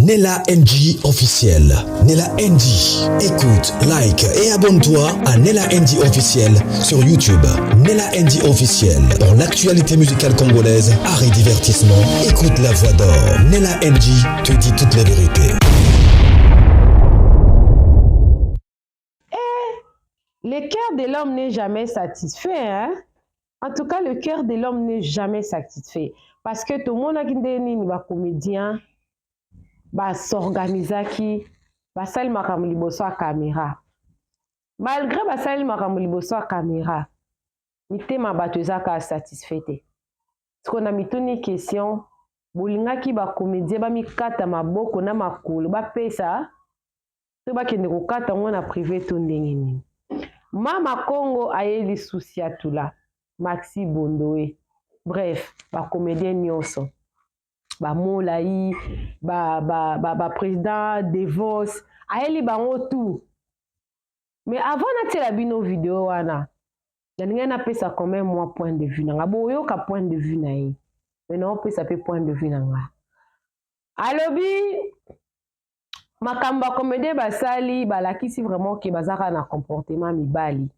Nella NG officiel. Nella NG. Écoute, like et abonne-toi à Nella NG officiel sur YouTube. Nella NG officiel. Pour l'actualité musicale congolaise, art et divertissement, écoute la voix d'or. Nella NG te dit toute la vérité. Eh, le cœur de l'homme n'est jamais satisfait, hein? En tout cas, le cœur de l'homme n'est jamais satisfait. Parce que tout le monde a nini ba comédien basorganizaki, basali makambo liboso ya caméra. Malgré basali makambo liboso ya caméra, mitema bato eza kaka satisfait te. Sikoyo na mituni question: bolingaki bacomédien bamikata maboko na makolo, bapesa to bakende kokata yango na privé to ndenge nini? Mama Kongo aye lisusu ya tula Maxi Bondoe, bref, bacomédien nyonso, bamolai, baprésident ba, ba, ba Devos, ayeli bango tout. Mais avant natiela bino video wana, nalingai napesa quand même moi point de vue na nga. Boyoka point de vue na ye, mais naopesa mpe point de vue na nga. Alobi makambo ya comédien basali, balakisi vraiment ke baza kaka na comportement mibali,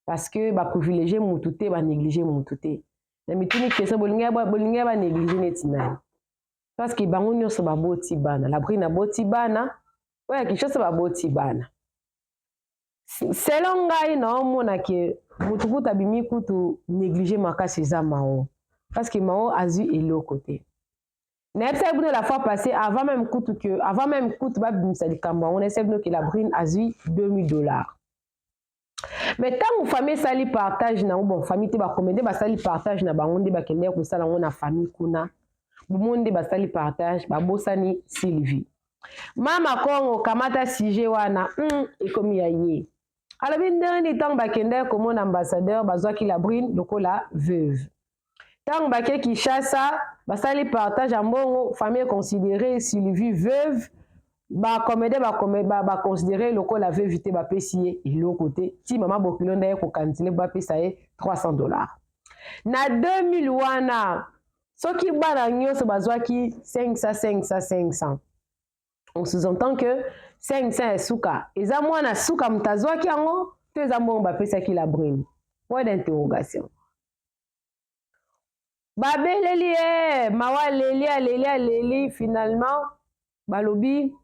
parce que baprivilégie mutu te, banéglige mutu te. Na mituni question: bolingai banéglige neti nani? Parce que bango nyonso baboti bana. Labrine aboti bana, oyo ya Kinshasa baboti bana. Selon ngai, naomona ke mutu kutu abimi kutu néglige makasi eza Mao, parce que Mao azwi eloko te. Nayebisaki bino la fois passée, avant même kutu ke, avant même kutu babimisa likambo yango, nayebisaki bino ke Labrine azwi 2000 $. Mais ntango famille esali partage nango, bon, famille te, bacomédien basali partage na bango, nde bakendeki kosala yango na famille kuna. Bomoni nde basali partage, babosani Sylvie. Mama Kongo kamata sujet wana, ekomi ya ye. Alobi ndenge nini ntango bakendeki komona ambassadeur, bazwaki Labrine lokola veuve. Ntango bake Kinshasa, basali partage ya mbongo, famille considéré Sylvie veuve, bacomédien baconsidéré lokola veuve te, bapesi ye eloko te. Ti mama bokilo nde ye kokantine, bapesa ye 300 $. Na 2000 wana, soki bana nyonso bazwaki 500, 500, 500, on sous-entend que 500 ya suka eza mwana suka moto azwaki yango to eza mbongo bapesaki Labrine? Point d'interrogation. Babeleli ye mawa, aleli, aleli, aleli. Finalement balobi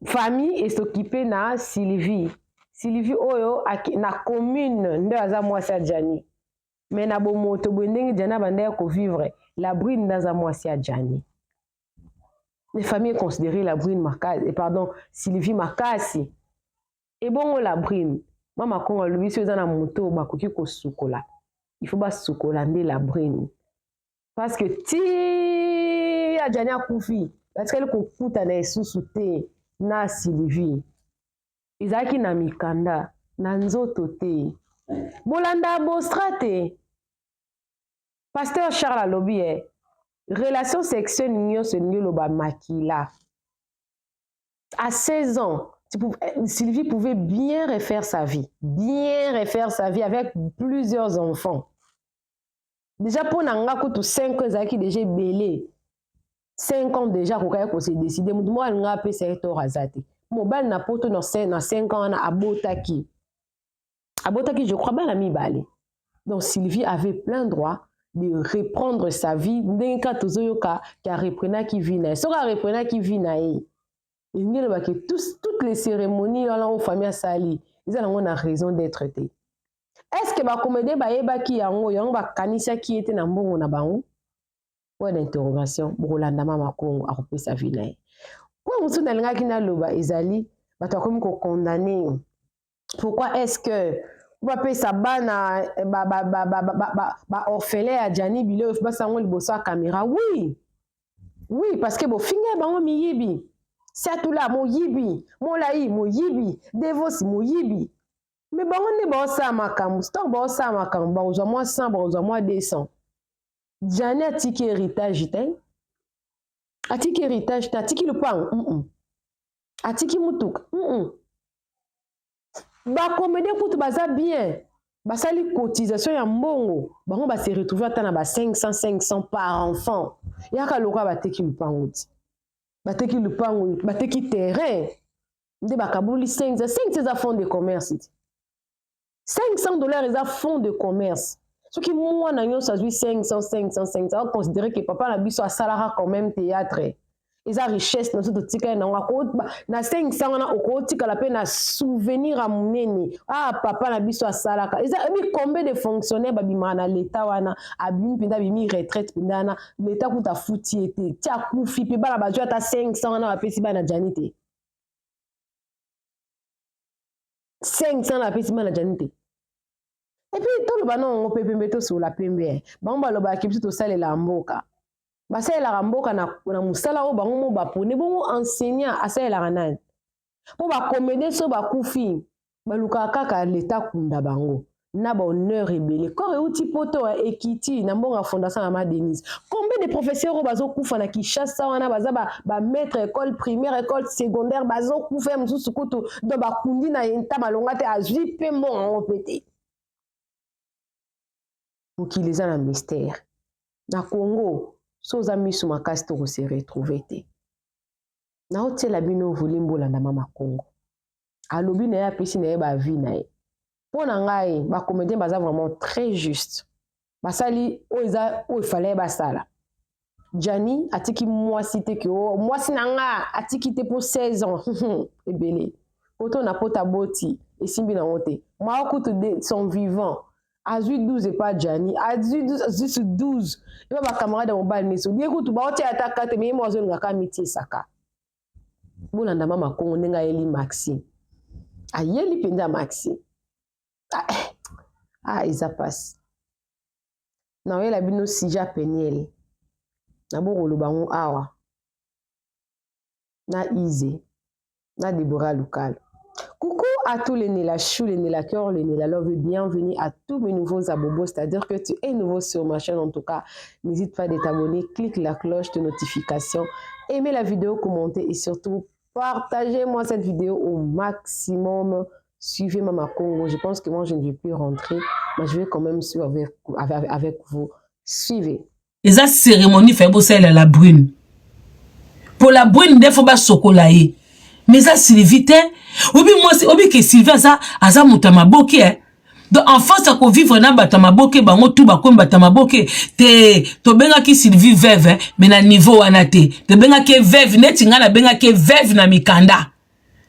famille es'occupe na Sylvie. Sylvie oyo na commune nde aza mwasi ya Jani, mais na bomoto boye, ndenge Jani abandaki kovivre, Labrine nde aza mwasi ya Jani. Les familles considéré Labrine makasi, pardon, Sylvie makasi. Ebongo Labrine, mama Kongo alobi so eza na moto bakoki kosukola, il faut basukola nde Labrine, parce que ti Ajani akufi, batikali kokutana lisusu te na Sylvie. Ezalaki na mikanda na nzoto te. Bolanda Bostra te. Pasteur Charles alobi ye relation sexuelle nyonso elingi oloba makila. À 16 ans, Sylvie pouvait bien refaire sa vie, bien refaire sa vie avec plusieurs enfants. Déjà, mpo na nga kutu 5 ans ezalaki déjà ebele. 5 ans déjà akokaki kose décider. Motu moko alinga apesa ye tort aza te. Mobali na poto na 5 ans wana abotaki, abotaki, je crois, bana mibale. Donc Sylvie avait plein droit de reprendre sa vie. Ndenge kaka tozoyoka ke areprenaki vie na ye, soki areprenaki vie na ye, elingi elobaki toutes les cérémonies wana oyo famille asali eza nango na raison d'être te. Est ce que bacomédien bayebaki yango? Yango bakanisaki ye te na mbongo na bango? Point d'interrogation. Bokolanda mama Kongo akopesa vie na ye. Po mosusu nalingaki naloba ezali bato bakomi kocondamner. Pourquoi est ce que bapesa bana baorphelin ya Jani biloko, basala yango liboso ya caméra? Oui, parce que bofinga bango miyibi. Siatula moyibi, Molai moyibi, Devosi moyibi. Mais bango nde baosala makambo. Ntango baosala makambo, bakozwa mwa 100, bakozwa mwa 200. Jani atiki héritage te, atiki héritage te, atiki lupango, Atiki mutuka, Bacomédien kutu baza bien, basali cotisation ya mbongo, bango base retrouve ata na ba 500 500 par enfant. Yaka lokola bateki lupango ti. Bateki lupango, bateki terrain nde bakaboli 500. 500 eza fonds de commerce ti. 500 $ eza fonds de commerce. Soki mwana nyonso azwi 500, 500, 500, aconsidérer que papa na biso asalaka quand même théâtre, eza richesse na biso totikali nango. Na 500 wana okotikala mpe na souvenir ya monene. Ah, papa na biso asalaka. Eza ebi combien de fonctionnaire babimaka na leta wana, abimi mpenza, abimi retraite mpenza wana, leta kuta afuti ye te, ti akufi mpe bana bazwi ata 500 wana bapesi bana Jani te. 500 na bapesi bana Jani te. Et puis toloba na yango mpe pembe, tosola pembe. Bango balobaki biso tosalela mboka, basalelaka mboka na mosala oyo bango mo bapone. Bongo enseignant asalelaka nani? Mpo bacomédien so bakufi, balukaka kaka leta kunda bango na bahonneur ebele. Corps euti poto, ekiti na mbongo ya fondation ya Mama Denise. Combien de professeur oyo bazokufa na Kinshasa wana, baza bamaître école primaire, école secondaire, bazokufa ya mosusu kutu donc bakundi na nta malonga te, azwi mpe mbongo yango mpe te. Mokili eza na mystère. Na Congo, so oza miso makasi, tokose retrouver te. Naotiela bino volume, bolanda Mama Congo alobi na ye, apesi na ye baavis na ye. Mpo na ngai, bacomédien baza vraiment très juste. Basali oyo eza oyo efale basala. Jani atiki mwasi te ke o mwasi na nga atiki te mpo 16 ans ebele poto na poto aboti esimbi nango te. Mwa kutu de son vivant azwi 12 epa Jani, azwi 12, 12 epa bacamarade ya mobali nyonso. Ye kutu baotia ata kate me ye mo azolingaka miti esaka. Bolanda Mama Kongo ndenge ayeli Maxi, ayeli mpenza Maxi. Ah, eh. Ah, eza mpasi. Naoyela bino sija Peniel, nabokoloba ngo awa na Ize na Deborah Lukalo. Coucou à tous les Nela Chou, les Nela Cœur, les Nela Love et bienvenue à tous mes nouveaux abobos, c'est-à-dire que tu es nouveau sur ma chaîne en tout cas, n'hésite pas de t'abonner, clique la cloche de notification, aimez la vidéo, commentez et surtout partagez-moi cette vidéo au maximum. Suivez Mama Congo, je pense que moi je ne vais plus rentrer, mais je vais quand même suivre avec vous. Suivez. Eza cérémonie faye bosalela la brune. Po la brune nde fo basokola ye, mais eza Sylvie te. Obi mwasi obi ke Sylvie aza aza moto ya maboke eh. Donc en face ya kovivre na bato ya maboke, bango tu bakomi bato ya maboke te. Tobengaki Sylvie veuve, mais na niveau wana te. Tobengaki veuve neti ngai nabengaki veuve na mikanda,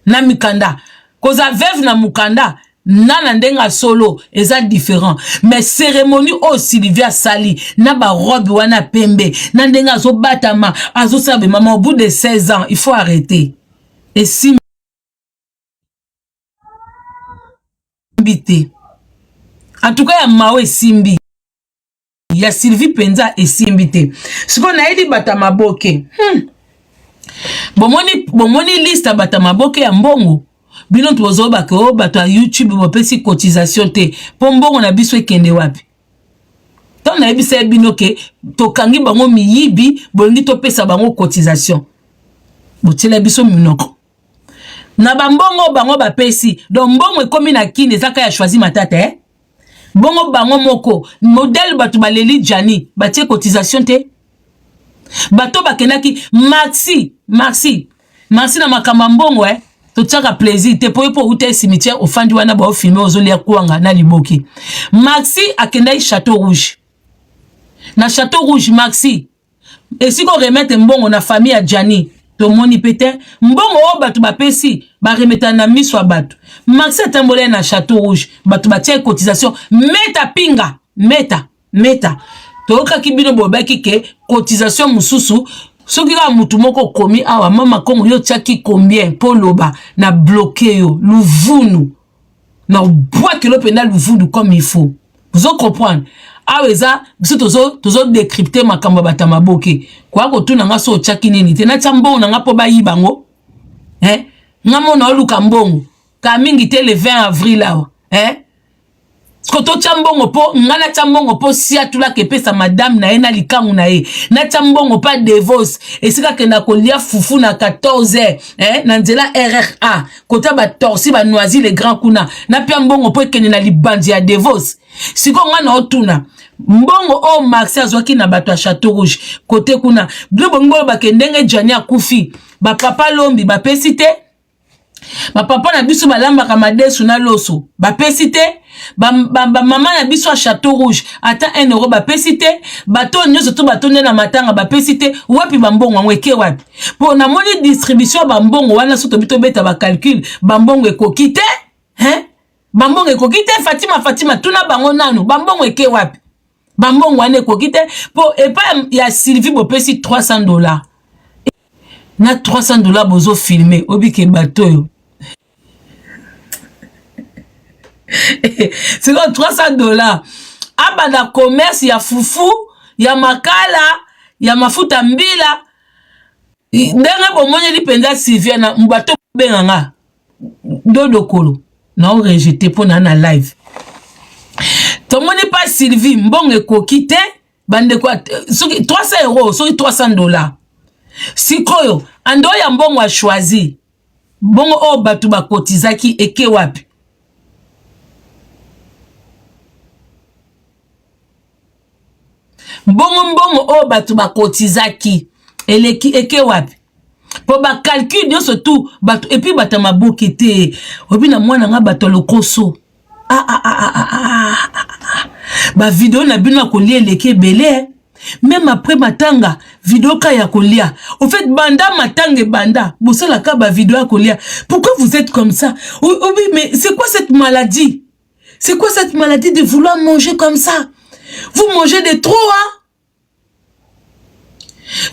na mikanda. Kozala veuve na mokanda na ndenge ya solo eza différent. Mais cérémonie oyo Sylvie asali na barobe wana pembe, na ndenge azobatama, azosala be mama, au bout de 16 ans, il faut arrêter, esimbi te. En tout cas ya mao esimbi, ya Sylvie mpenza esimbi te. Sikoyo nayebi bato ya maboke. Bomoni, bomoni liste ya bato ya maboke ya mbongo. Bino tozobaka oyo bato ya YouTube bapesi cotisation te, mpo mbongo na biso ekende wapi? Ntango nayebisa ye bino ke tokangi bango miyibi, bolingi topesa bango cotisation, botiela biso minoko na bambongo bango bapesi. Donc mbongo ekomi na kini, eza ka ya Choisi Matata, eh? Bongo bango moko modèle bato baleli Jani, batie cotisation te. Bato bakendaki maxi maxi maxi na makambo ya mbongo, eh? Totiaka plaisir te mpo ye mpo outa cimetière, ofandi wana, baofilme, ozolia kwanga na liboki. Maxi akendaki Château Rouge. Na Château Rouge, Maxi esika oremettre mbongo na famille ya Jani, tomoni mpe te mbongo oyo bato bapesi baremetana na miso ya bato. Maxi atamboli na Château Rouge, bato batia cotisation. Meta pinga meta meta, toyokaki bino bolobaki ke cotisation mosusu soki kaka motu moko okomi awa. Mama Kongo, yo otiaki combien mpo oloba na bloquer yo luvunu, na obwakelo mpenza luvunu comme il faut. Ozo comprendre, awa eza biso tozo décrypter makambo ya bato ya maboke. Koya kotuna nga so otiaki nini te. Natia mbongo na nga mpo bayiba yango, eh? Nga mona oluka mbongo ka mingi te le 20 avril awa, eh? Siko totya mbongo mpo ngai natya mbongo mpo siatulaka epesa madame na ye na likangu na ye, natya mbongo mpo adevos esika akenda kolia fufu na 14 heures eh, na nzela rra kota batorsi banoisi le grand kuna, napia mbongo mpo ekende na libanzi ya devos. Sikoyo ngai naotuna mbongo oyo Maxi azwaki na bato ya Chateau Rouge kote kuna, bino bongi bolobake ndenge Gianni akufi bapapa lombi bapesi te, bapapa na biso balambaka madesu na loso bapesi te, bamama ba, ba na biso ya Chateau Rouge ata 1 euro bapesi te, bato oyo nyonso to batonde na matanga bapesi te. Wapi bambongo yango eke wapi? Mpo namoni distribution ya bambongo wana, so tobi tobeta bacalcul, bambongo ekoki te hein? Bambongo ekoki te. Fatima, Fatima, tuna bango nanu bambongo eke wapi? Bambongo wana ekoki te mpo epai ya Sylvie bopesi 300 dollars na 300 dollars bozo filme obike bato oyo sikoyo 300 dollars abanda commerce ya fufu ya makala ya mafuta mbila ndenge bomoneli mpenza Sylvia na bato benga nga dodokolo na orejete mpo na na live tomoni pa Sylvie mbongo ekoki te bandeko soki 300 euro soki 300 dollars sikoyo ando ya mbongo a choisi mbongo oyo bato bakotizaki eke wapi? Mbongo mbongo oyo bato bakotizaki eleki eke wapi? Po bacalcul nyonso tu bato epuis bato ya maboke te oyebi na mwana nga bato ya lokoso ah, ah, ah, ah, ah, ah, ah. Bavideo na bino ya kolia eleki ebele meme après matanga video ka ya kolia au fait banda matanga ebanda bosalaka bavideo ya kolia. Pourquoi vous êtes comme ça? Oui, oui, mais c'est quoi cette maladie? C'est quoi cette maladie de vouloir manger comme ça? Vous mangez de trop, hein?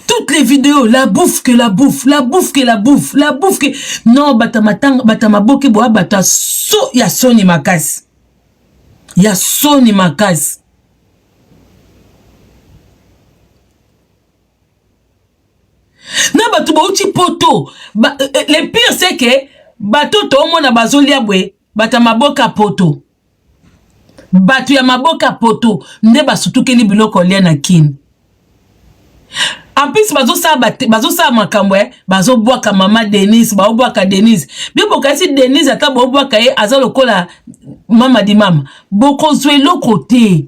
Toutes les vidéos, la bouffe que la bouffe, la bouffe que la bouffe, la bouffe que... Non, bata matanga, bata maboke boa bata so ya soni makasi. Ya soni makasi. Na bato bauti poto, ba, le pire c'est que bato toomona bazolia bwe, bato ya maboka poto. Bato ya maboka poto nde basutukeli biloko lia na Kin. En plus bazosala bazosala makambo eh, bazobwaka mama Denise, baobwaka Denise. Bino bokanisi Denise ata baobwaka ye aza lokola mama di mama. Bokozwa eloko te.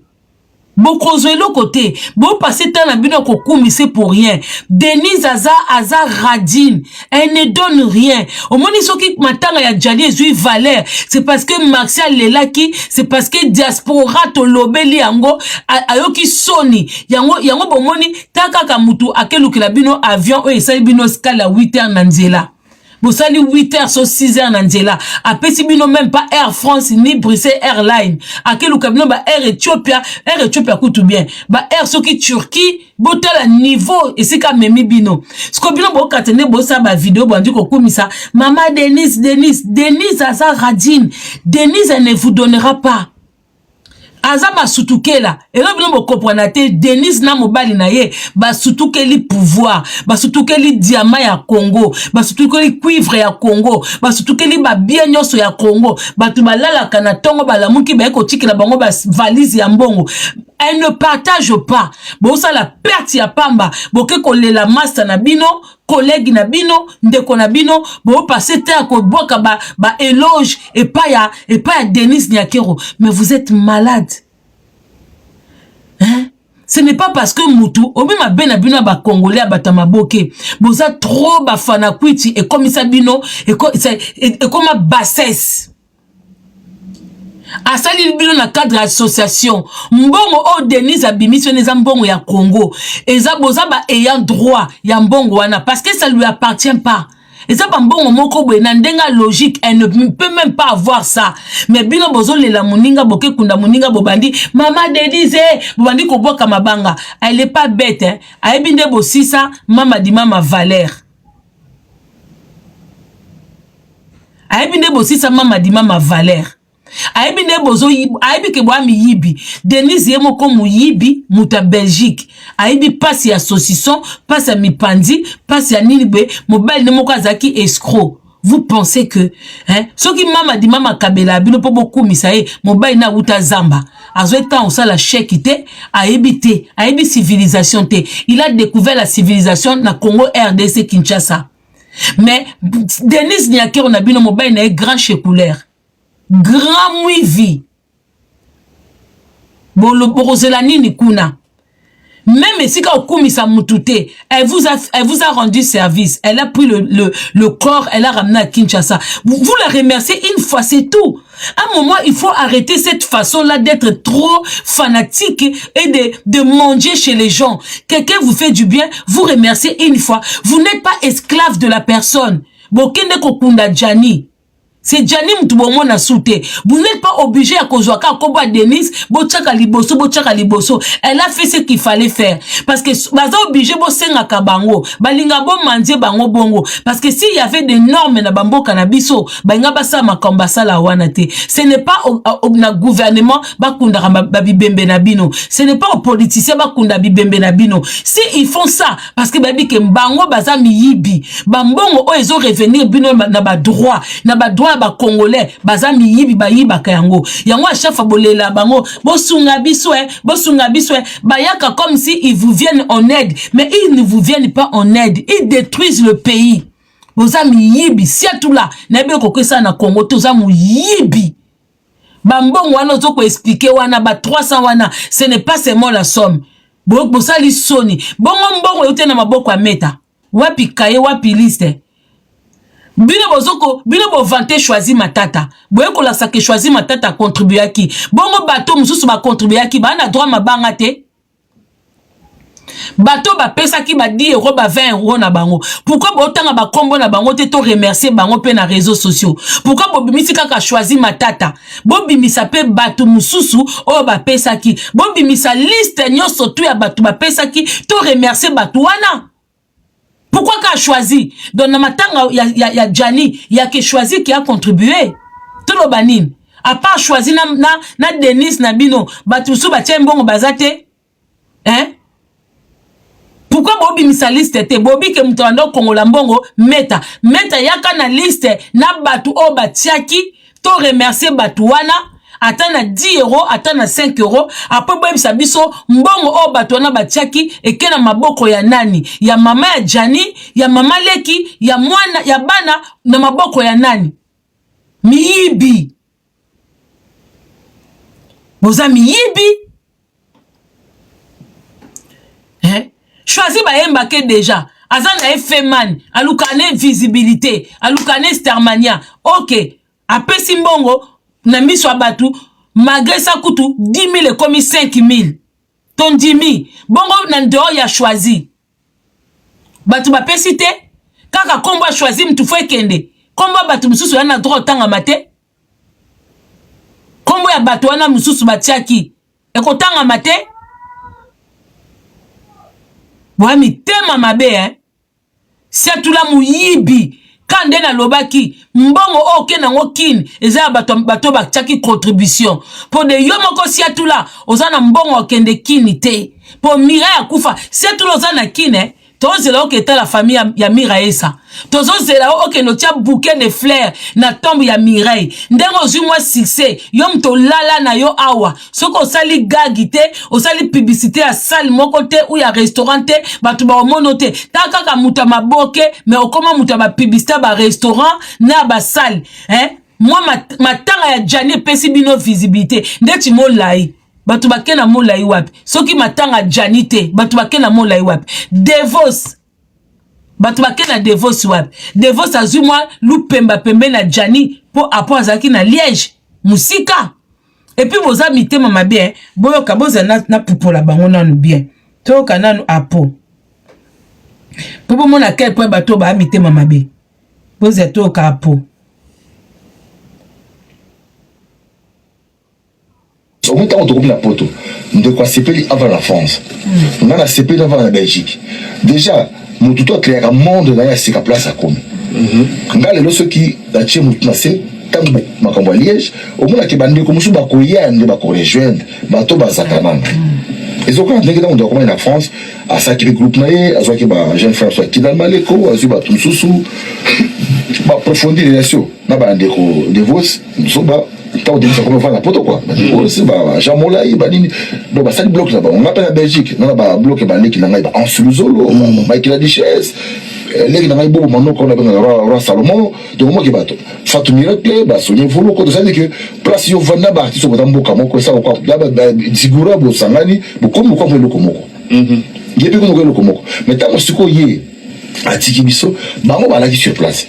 Bokozwa eloko te. Bopase temps na bino kokumisa pour rien. Denise aza aza radine. Elle ne donne rien. Omoni soki matanga ya Djali ezwi valeur, c'est parce que Maxi alelaki, c'est parce que diaspora tolobeli yango, ayoki soni. Yango yango bomoni ta kaka mutu akelukela bino avion oyo esali bino escale ya 8 heures na nzela. Bosali 8 heures so 6 heures na nzela, apesi bino même pas Air France ni Bruxelles Airline, akeluka bino ba Air Ethiopia, Air Ethiopia kutu bien, ba Air soki Turquie, botala niveau esika amemi bino. Siko bino bokata nde bosala ba video bandi kokumisa mama Denise, Denise, Denise aza radine, Denise elle ne vous donnera pas. Aza basutukela elo bino bokoprana te. Denise na mobali na ye basutukeli pouvoir, basutukeli diamant ya Congo, basutukeli cuivre ya Congo, basutukeli babien nyonso ya Congo. Bato balalaka na ntongo balamuki baye kotikela bango bavalise ya mbongo. Elle ne partage pas. Bosala perte ya pamba, boke kolela master na bino, collègue na bino, ndeko na bino, bopase te ya kobwaka ba, ba éloge epai ya epai ya Denise Nyakero. Mais vous êtes malade, hein? Ce n'est pas parce que mutu obi mabe na bino ya ba congolais ya bato ya maboke boza trop bafana kwiti ekomisa bino ekoma bassesse. Asali bino na cadre ya association mbongo oyo Denise abimisi wana eza mbongo ya Congo, eza boza ba ayant droit ya mbongo wana parce que ça lui appartient pas. Eza ba mbongo moko boye na ndenge ya logique, elle ne peut même pas avoir ça. Mais bino bozolela moninga, boke kunda moninga, bobandi mama Denise, bobandi kobwaka mabanga. Elle est pas bête, hein? Ayebi nde bosisa mama di mama Valère. Ayebi nde bosisa mama di mama Valère. Ayebi nde bozo ayebi ke boa miyibi. Denise ye moko moyibi, moto ya Belgique. Ayebi pasi ya saucisson, pasi ya mipanzi, pasi ya nini boye, mobali nde moko azalaki escroc. Vous pensez que hein, soki mama di mama kabela bino mpo bokumisa ye, mobali na awuta zamba, azwi temps osala chèque te, ayebi te, ayebi civilisation te. Il a découvert la civilisation na Congo RDC, Kinshasa. Mais Denise Nyakeru na bino, mobali na ye grand chekuleur, grand mwivi. Bokozela nini kuna? Même esika okumisa mutu te, elle vous a rendu service. Elle a pris le corps, elle a ramené à Kinshasa. Vous, vous la remerciez une fois, c'est tout. À un moment, il faut arrêter cette façon-là d'être trop fanatique et de manger chez les gens. Quelqu'un vous fait du bien, vous remerciez une fois. Vous n'êtes pas esclave de la personne. Bokende kokunda Gianni, c'est Gianni mutu bomona su te. Vous n'êtes pas obligé ya kozwa kaka kombo ya Denise, botiaka liboso, botiaka liboso. Elle a fait ce qu'il fallait faire, parce que baza obligé bosengaka bango, balinga bomandie bango bongo, parce que s'il y avait des normes na bamboka na biso, balinga basala makambo basala wana te. Ce n'est pas na gouvernement bakundaka babibembe na bino, ce n'est pas aux politiciens bakunda bibembe na bino. Si ils font ça, parce que bayebi ke bango baza miyibi. Bambongo oyo ezorevenir bino na badroit, na badroit ya bacongolais, baza miyibi, bayibaka yango. Yango à chaque fois bolela bango: bosunga biso e, bosunga biso e. Bayaka comme si ils vous viennent en aide, mais ils ne vous viennent pas en aide, ils détruisent le pays. Boza miyibi. Siatula, nayebi ekoki esala na Congo te. Oza moyibi. Bambongo wana ozo koexpliquer wana, ba 300 wana, ce n'est pas seulement la somme. Bosali soni. Bongo mbongo euti na maboko ya Meta wapi? Kaye wapi? Liste bino bozoko, bino bovanter Choisi Matata, boye kolakisa ke Choisi Matata akontribuaki. Bongo bato mosusu bakontribuaki, baa na droit mabanga te. Bato bapesaki ba 10 euro, ba 20 euro na bango, pourquoi botanga bakombo na bango te to remercier bango mpe na réseaux sociaux? Pourquoi bobimisi kaka Choisi Matata? Bobimisa mpe bato mosusu oyo bapesaki, bobimisa liste nyonso tu ya bato bapesaki, to remercier bato wana. Pourquoi ka Choisi? Donc na matanga ya Gianni, ya ke Choisi qui a contribué, toloba nini? À part Choisi na Denise na bino, bato mosusu batia mbongo baza te, hein? Pourquoi bobimisa liste te? Bobi ke moto anda okongola mbongo Meta. Meta, yaka na liste na bato oyo batiaki, to remercier bato wana, ata na 10 euro, ata na 5 euro. Après boyebisa biso mbongo oyo bato wana batiaki eke na maboko ya nani? Ya mama ya Gianni, ya mama leki, ya mwana, ya bana, na maboko ya nani? Miyibi, boza miyibi, eh? Choisi bayembake déjà, aza na ye feman, aluka ne visibilité, aluka ne starmania. Ok, apesi mbongo na miso ya bato, malgré ça kutu 10 000 ekomi 5 000, tondimi. Bongo na dehors ya Choisi, bato bapesi te? Kaka nkombo ya Choisi mutu fo ekende, nkombo ya bato mosusu ya na droit otangama te? Nkombo ya bato wana mosusu batiaki ekotangama te? Boya mitema mabe, eh? Siatula moyibi. Ka nde nalobaki, mbongo oyo okende yango kini eza ya bato, bato batiaki contribution mpo de yo moko. Siatula, oza na mbongo okende kini te mpo Mirai akufa. Siatula, oza na kini, eh? Tozela oketala famille ya Mira esa, tozozela okende otia bouquet de fleurs na tombe ya Mireille. Ndenge ozwi mwa succès, yo moto olala na yo awa, soki osali gagi te, osali publicité ya salle moko te ou ya restaurant te, bato baomona te. Ta kaka moto ya maboke, mais okóma moto ya bapublicité ya barestaurant na ya basalle, hein? Mwa matanga ya Gianni epesi bino visibilité ndeti molai. Bato bake na molai wapi? Soki matanga Gianni te, bato bake na molai wapi? Devos, bato bake na Devos wapi? Devos azwi mwa lupemba pembe na Gianni mpo apo azalaki na Liège mosika. Et puis boza mitema mabe, eh? Boyoka, bozala na pupola bango nanu bien, toyoka nanu apo mpo bomona quel point bato baya mitema mabe. Bozala, toyoka apo. Omoi ntango tokomi na Poto, ndeko asepeli avant na France, nga nasepeli avant na Belgique. Déjà motu to acréaka monde na ye asika place akomi. Nga lelo soki natie motu na se, ntango makambo ya Liège, omonaki bandeko mosusu bakoya nde bakorejoindre bato bazalaka nano. Ezokaka ndenge ntango moto akomaki na France, asalaki mpe groupe na ye, azwaki ba jeune frère so Kidal Maleko, azwi bato mosusu, baprofondi relation na bandeko Devos Zoba. Ntango Denis akomi ofanda na poto kua, badevos, ba Jean Molai, banini, donc basali bloc na bango. Nga mpe na Belgique na na babloc, baleki na ngai, ba Ansuluzolo, Mike la Duchesse, leki na ngai Bobo Manoko, na bengaka roi Salomon. Donc omoki bato Fatou Miracle, basonye Voloko. Tosali ke place yo vanda, baartiste boza mboka moko, esaka kwa zigura, bosangani, bokomi bokwambo eloko moko. Ye mpe komoko eloko moko. Mais ntango sikoyo ye atiki biso, bango balaki sur place,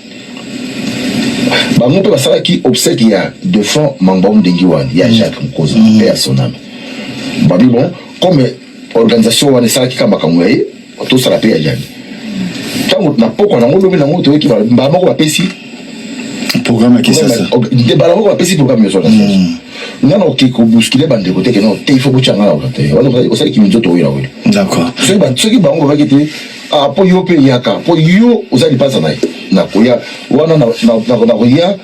bango mpe basalaki obsèque ya défunt Mangbaum Ndengi wana ya Jacques Mokoza, mpe ya soname babi. Bon, comme organisation wana esalaki kaka makambo ya ye, tosala mpe ya Jani. Ntango na pokwa nango, lobi nango, toyoki mbala moko bapesi programme ya Kisasa. Nde mbala moko bapesi programme nyonso. Nga na oke kobousculer bandeko te, keno te, il faut botya nga na te wana osaliki minzoto oyo na oyo. Soki bango babaki te, ah, mpo yo mpe yaka, mpo yo oza lipasa na ye, nakoya wana, nakoya.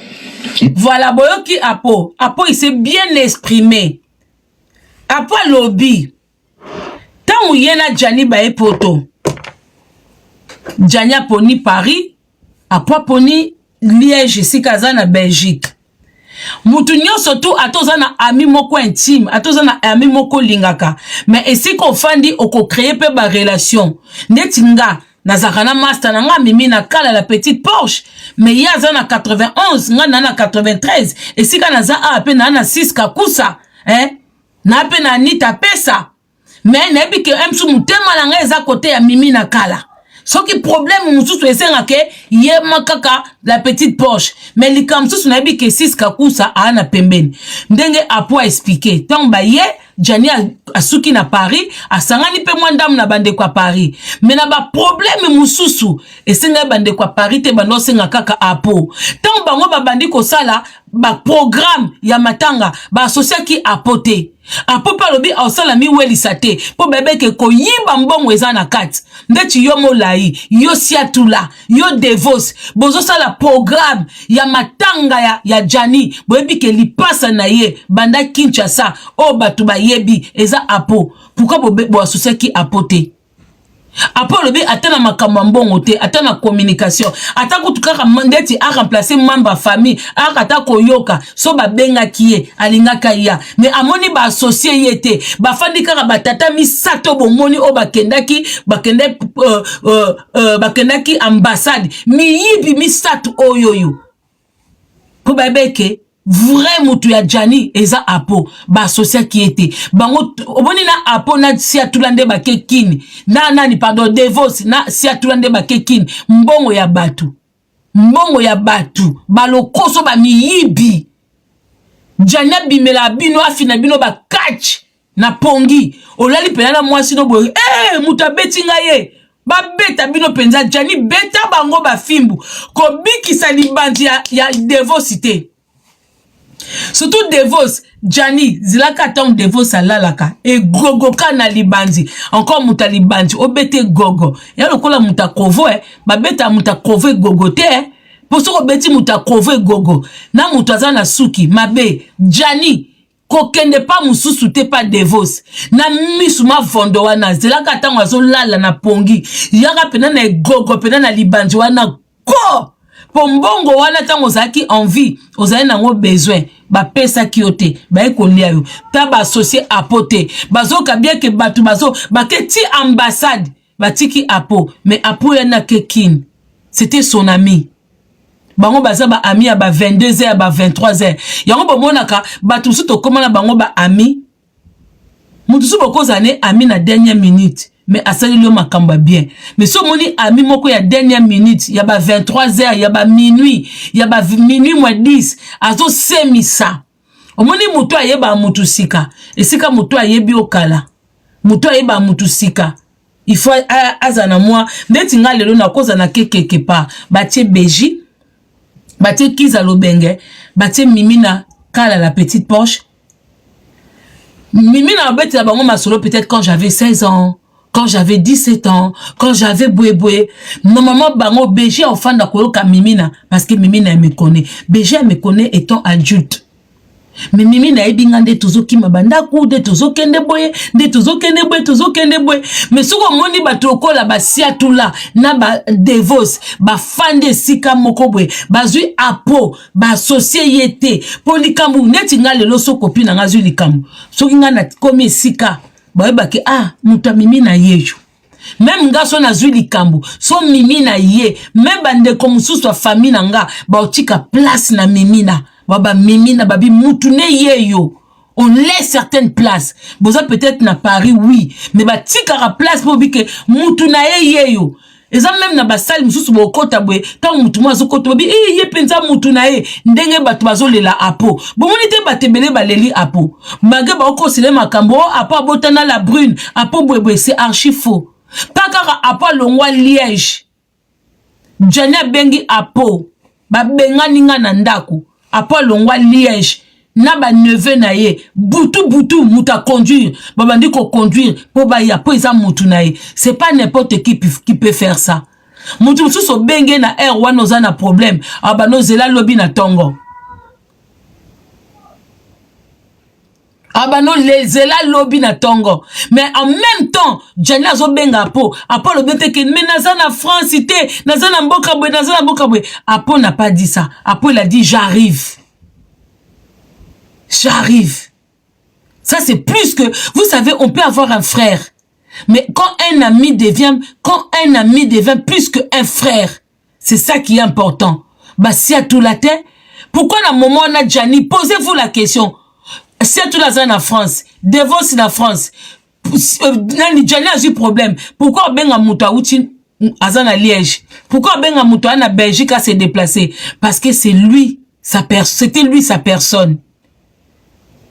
Voilà, boyoki Apo. Apo, il s'est bien exprimé. Apo alobi ntango ye na Jani baye poto, Jani aponi Paris, Apo aponi Liège, esika aza na Belgique. Mutu nyonso tu, ata oza na ami moko intime, ata oza na ami moko olingaka, mais esika ofandi, okocréer mpe barelation. Ndeti nga nazalaka na master na nga Mimi na Kala la Petite Porsche, mais ye aza na 91, nga na 93. Esika naza awa mpe naa na 6 kakusa, eh? Na mpe na Anita pesa, mais nayebi ke msu motema na ngai eza kote ya Mimi na Kala. Soki problème mosusu esengaka yema kaka la Petite Porsche, mais likambo mosusu nayebi ke 6 kakusa aa na pembeni. Ndenge Apo aexpliquer, ntango baye, Jani asuki na Paris, asangani mpe mwa ndambo na bandeko ya Paris, mais na baproblème mosusu esengaki bandeko ya Paris te, bando osenga kaka Apo. Ntango bango babandi kosala baprogramme ya matanga, baasosiaki Apo te. Apo mpe alobi aosala miwelisa te, mpo bayebeke koyiba mbongo eza na kati. Ndeti yo Molai, yo Siatula, yo Devos, bozosala programme ya matanga ya Jani, boyebi ke lipasa na ye banda Kinshasa oyo bato bayebi eza Apo. Pourquoi boasosiaki Apo te? Apo alobi ata na makambo ya mbongo te, ata na communication, ata kutu kaka ndeti aremplace membre ya famille, aka ata koyoka so babengaki ye, alingaki aya, mais amoni baassocier ye te. Bafandi kaka batata misato. Bomoni oyo bakendaki, bakendaki ambassade, miyibi misato oyo oyo, mpo bayebeke vrai mutu ya Jani eza Apo. Baasosiaki ye te. Bango omoni na Apo na Siatula nde bake Kini na nani, pardon, Devos na Siatula nde bake Kini. Mbongo ya bato, mbongo ya bato, balokoso, bamiyibi. Jani abimela bino, afina bino bakatch na pongi, olali mpena na mwasi no boye, hey, moto abeti ngai ye, babeta bino mpenza. Jani beta bango bafimbu, kobikisa libandi ya Devosi te, surtout Devos. Jani zilaka ntango Devos alalaka egogoka na libandi, encore moto ya libandi obeta egogo ya lokola moto akovo, eh. Babeta moto akovo egogo te, eh. Mpo soki obeti moto akovo egogo na moto aza na suki mabe, Jani kokende pa mosusu te, pa Devos na misu mavondo wana. Zelaka ntango azolala na pongi, yaka mpena na egogo mpena na libandi wana ko, mpo mbongo wana, ntango ozalaki envie, ozali nango besoin, bapesaki yo te, baye kolia yo. Ta baassocier Apo te, bazoka bien ke bato bazo bake ti ambassade, batiki Apo. Mais Apo yana ake Kine, c'était son ami. Bango baza baami ya ba 22 heures, ya ba 23 heures. Yango bomonaka bato mosusu tokóma na bango baami. Moto mosusu bokozala ne ami na dernière minute, mais asaleli yo makambo ya bien. Mais so omoni ami moko ya dernière minute, ya ba 23 heures, ya ba minuit, ya ba minuit moins 10, azosemisa. Omoni moto ayebaka motu sika, esika moto ayebi yo kala, moto ayebaka motu sika, il faut aza na mwa. Ndeti nga lelo nakoza na ke quelque part, batie Beji, batie Kiza Lobenge, batie Mimi na Kala la Petite Poche. Mimi na obetela bango masolo, peut-être quand j'avais 16 ans, quand j'avais 17 ans, quand j'avais boye normalement bango Beji ofanda koyoka Mimina, parce que Mimina me connaît, Beji me connaît étant adulte. Me Mimi nayebi nga nde tozokima bandako, nde tozokende boye, nde tozokende boye, tozokende boye. Me soki omoni bato lokola basiatula na badevos bafandi esika moko boye, bazwi apo baasocie ye te mpo likambo neti nga lelo so kopi na nga azwi likambo, soki nga nakomi esika bayebake ah moto ya Mimi na ye yo meme nga so nazwi likambo so mimi na ye meme bandeko mosusu ya famille na nga baotika place na mimi na baba mimi na babi mutu ne ye yo on laisse certaines places boza peut-être na Paris oui mais batikaka place mpo bike mutu na ye ye yo eza meme na basali mosusu bokota boye ntango motu moko azokota babi e ye mpenza motu na ye ndenge bato bazolela apo bomoni te bato ebele baleli apo malgre baokosele makambo o oh, apo abotana la brune apo boyeboye c'est archi faux pa kaka apo alongwa liège jani abengi apo babengani nga na ndako apo alongwa liège na ba neveu na ye butu butu moto aconduire babandi koconduire mpo baya mpo eza motu na ye c'est pas n'importe qui, qui peut faire ça moto mosusu obenge na heure wana oza na problème abanda ozela lobi na ntongo abanda olezela lobi na ntongo mais en même temps jani azobenga apo apo alobi te ke mais naza na france te naza na mboka boye naza na mboka boye apo n'a pas dit ça apo il a dit j'arrive j'arrive ça c'est plus que vous savez on peut avoir un frère mais quand un ami devient quand un ami devient plus que un frère c'est ça qui est important basiatula te pourquoi na moment wana jani posez-vous la question siatula aza na france devos na france euh, nani jani azwi problème pourquoi obenga moto awuti aza na liège pourquoi obenga moto aza na belgique a se déplacer parce que c'est lui sa c'était lui sa personne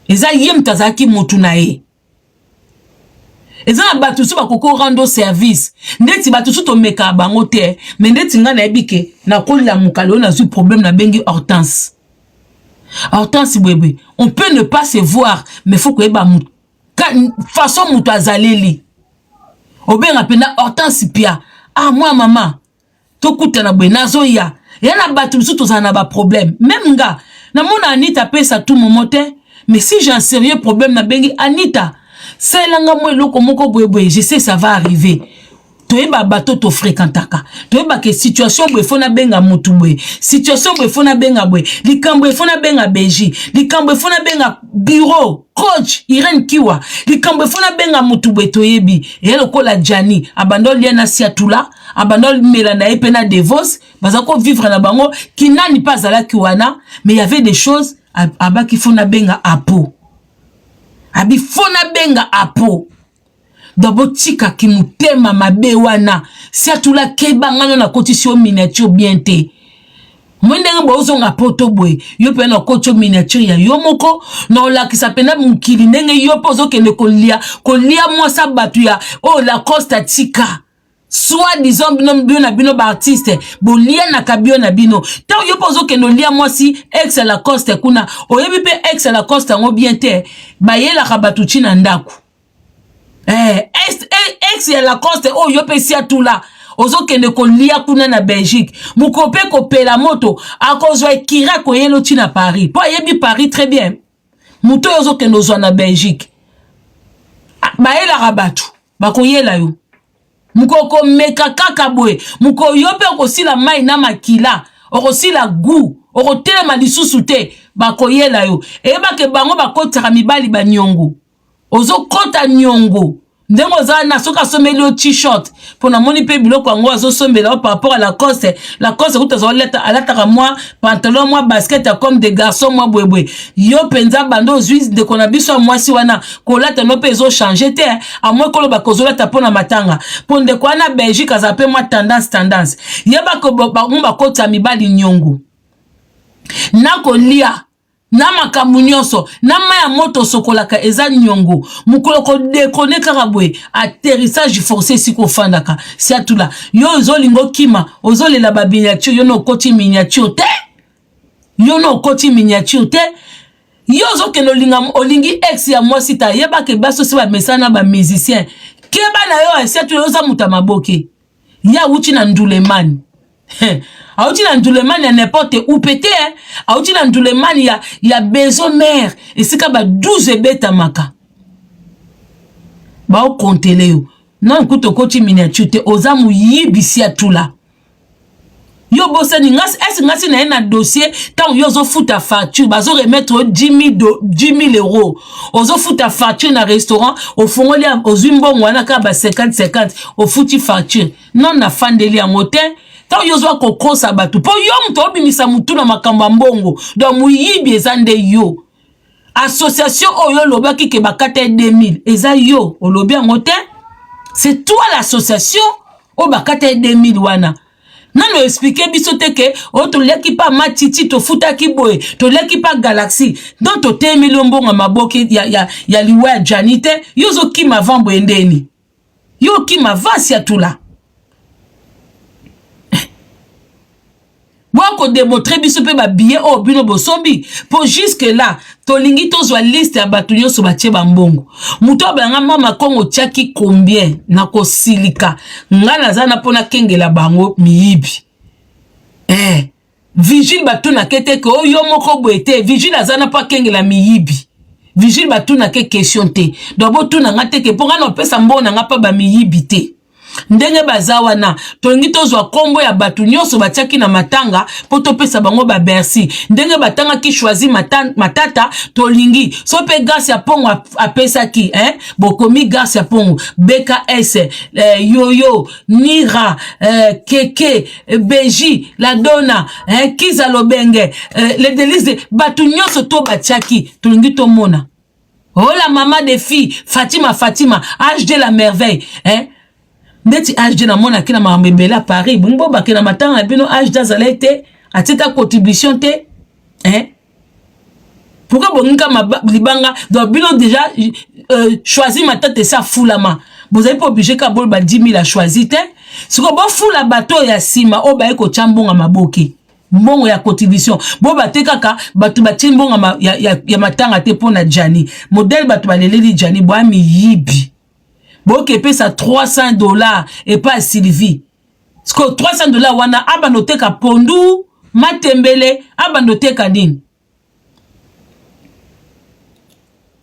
eza ye moto azalaki motu na ye eza na bato mosusu bakoki orendre service ndeti bato mosusu tomekaka bango te me ndeti ngai nayebi ke nakolamuka lelo nazwi problème nabengi hortense hortense bwebwe on peut ne pas se voir mais faut koyeba façon moto azaleli obenga mpenza hortense pia ah mwa mama tokutana boye nazoya ya na bato mosusu tozala na baproblème meme nga namona anita apesa tout moment te mais si j'ai un sérieux problème nabengi anita salela nga mwa eloko moko boyeboye je sais ça va arriver toyeba bato tofrekantaka toyeba ke situation boye fo nabenga motu boye situation boye fo nabenga boye likambo efo nabenga belgi likambo efo nabenga bureau coach irene kiwa likambo efo nabenga motu boye toyebi eya lokola jani abanda olia na siatula abanda omela na ye mpe na devos baza kovivre na bango kinani mpe azalaki wana mais y avait des choses abaki fo nabenga apo abi fo nabenga apo donc botika kimotema mabe wana siatula keba ngano nakotisi yo miniature bien te moi ndenge bozonga poto boye yo mpe nakoti yo miniature ya yo moko na olakisa mpena mokili ndenge yo mpe ozokende kolia kolia mwasa bato ya oyo oh, lacoste atika soit disant bino bino na bino baartiste bolianaka bio na bino ntango yo mpe ozokende olia mwasi ex ya lacoste kuna oyebi mpe ex ya lacoste yango bien te bayelaka bato ti na ndako eh, ex, ex ya lacoste oyo yo mpe siatula ozokende kolia kuna na belgique mokolo mpe kopela moto akozwa ekira akoyela oti na paris mpo ayebi paris très bien moto oyo ozokende ozwa na belgique bayelaka bato bakoyela yo mokolo komeka kaka boye mokolo yo mpe okosila mai na makila okosila gu okotelema lisusu te bakoyela yo eyebake bango bakotisaka mibali baniongo ozokota niongo ndenge oza na soki asombeli yo t-shirt mpo namoni mpe biloko yango azosombela yo par rapport à lacoste lacoste kutu azolata alataka mwa pantalon mwa basket ya comme des garçons mwa boyeboye yo mpenza banda ozwi ndeko na biso ya mwasi wana kolata no mpe ezochange te amoi koloba kozolata mpo na matanga mpo ndeko wana belgique azala mpe mwa tendance tendance yeba bango bakotisa mibali niongo na kolia na makambo nyonso na mai ya moto osokolaka eza niongo mokolo kodekone kaka boye atterrissage forcé esika ofandaka siatula yo ozolinga okima ozolela baminiature yo na okoti miniature te yo na okoti miniature te yo ozokende olinga olingi ex ya mwasi ta yebaka basi osi bamesana na bamusicien keba na yo siatula oza moto ya maboke ye awuti na ndulemani. Auti na ndulemani ya n'importe où pe te, auti na ndulemani ya bezo mare, esika ba 12 ebetamaka. Baokontele yo nanu kutu okoti miniature te, oza moyibi siatula. Yo bosani ngasi esi ngasi na ye na dossier ntango yo ozofuta facture bazo remettre yo 10 000 euros, ozofuta facture na restaurant, ofongoli ozwi mbongo wana kaka ba 50 50 ofuti facture. Non, nafandeli yango te. Ntango yo ozwa kokosa bato mpo yo moto obimisa motu na makambo ya mbongo, donc moyibi eza nde yo. Association oyo olobaki ke bakata ye 2000, eza yo olobi yango te, c'est toi l'association oyo bakata ye 2000 wana. Nano expliquer biso te ke oyo toliaki pa matiti, tofutaki boye, toliaki pa Galaxy, donc totemeli yo mbongo ya maboki ya liwa ya Jani te. Yo ozokima avant boye ndeni yo okima vasi ya tula boya biso mpe babillet oyo bino bosombi, mpo jusque là tolingi tozwa liste ya bato nyonso batie bambongo. Moto abayanga mama Kongo tiaki combien na kosilika, ngai naza na mpo nakengela bango miyibi. Vigile batunake te ke oyo moko boye te. Vigile aza na mpo akengela miyibi. Vigile batunake question te, donc botuna nga te ke mpo ngai na opesa mbongo na nga mpa bamiyibi te. Ndenge baza wana, tolingi tozwa nkombo ya bato nyonso batiaki na matanga mpo topesa bango babercy. Ndenge batangaki Choisi Matata, tolingi so mpe Grâce ya Pongo apesaki, eh? Bokomi Grâce ya Pongo, BKS, Yoyo Nira, Keke Beji La Dona, Kiza Lobenge, le Delise, bato nyonso to batiaki, tolingi tomona. Oh la maman des filles, Fatima, Fatima HD la merveille, hein? Ndeti HD namonaki na makambo ebele ya Paris, bongo bobake na matanga na bino, HD azalaki te, atieta contribution te, hein? Pourquoi bonginga libanga? Donc bino déjà Choisi Matata esi afulama, bozali mpe obligé kaka boloba 10 000 achoisi te. Sikoyo bofula bato oyo ya nsima oyo baye kotya mbongo ya maboke, mbongo ya contribution, bo bate kaka bato batie mbongo ya matanga te mpo na Jani. Modele bato baleleli Jani, boya miyibi, boke epesa $300 epai ya Sylvie. Sikoyo $300 wana abanda oteka pondu matembele, abanda oteka nini,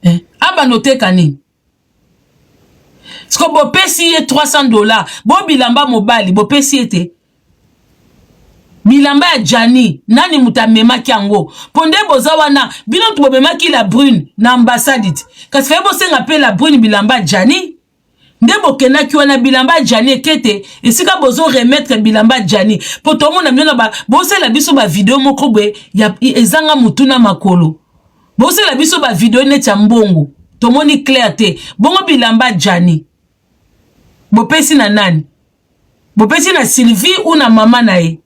eh? Abanda oteka nini? Siko bopesi ye $300, bo bilamba mobali bopesi ye te. Bilamba ya Jani, nani moto amemaki yango? Mpo nde boza wana, bino moto bomemaki La Brune na ambassade ti, kasi faye bosenga mpe La Brune bilamba ya Jani. Nde bokendaki wana, bilamba ya Jani ekete esika bozo remettre bilamba ya Jani, mpo tomona bino na bosala biso bavideo moko boye ezanga motu na makolo, bosala biso bavideo neti ya mbongo, tomoni clair te. Bongo bilamba ya Jani bopesi na nani? Bopesi na Sylvie ou na mama na ye?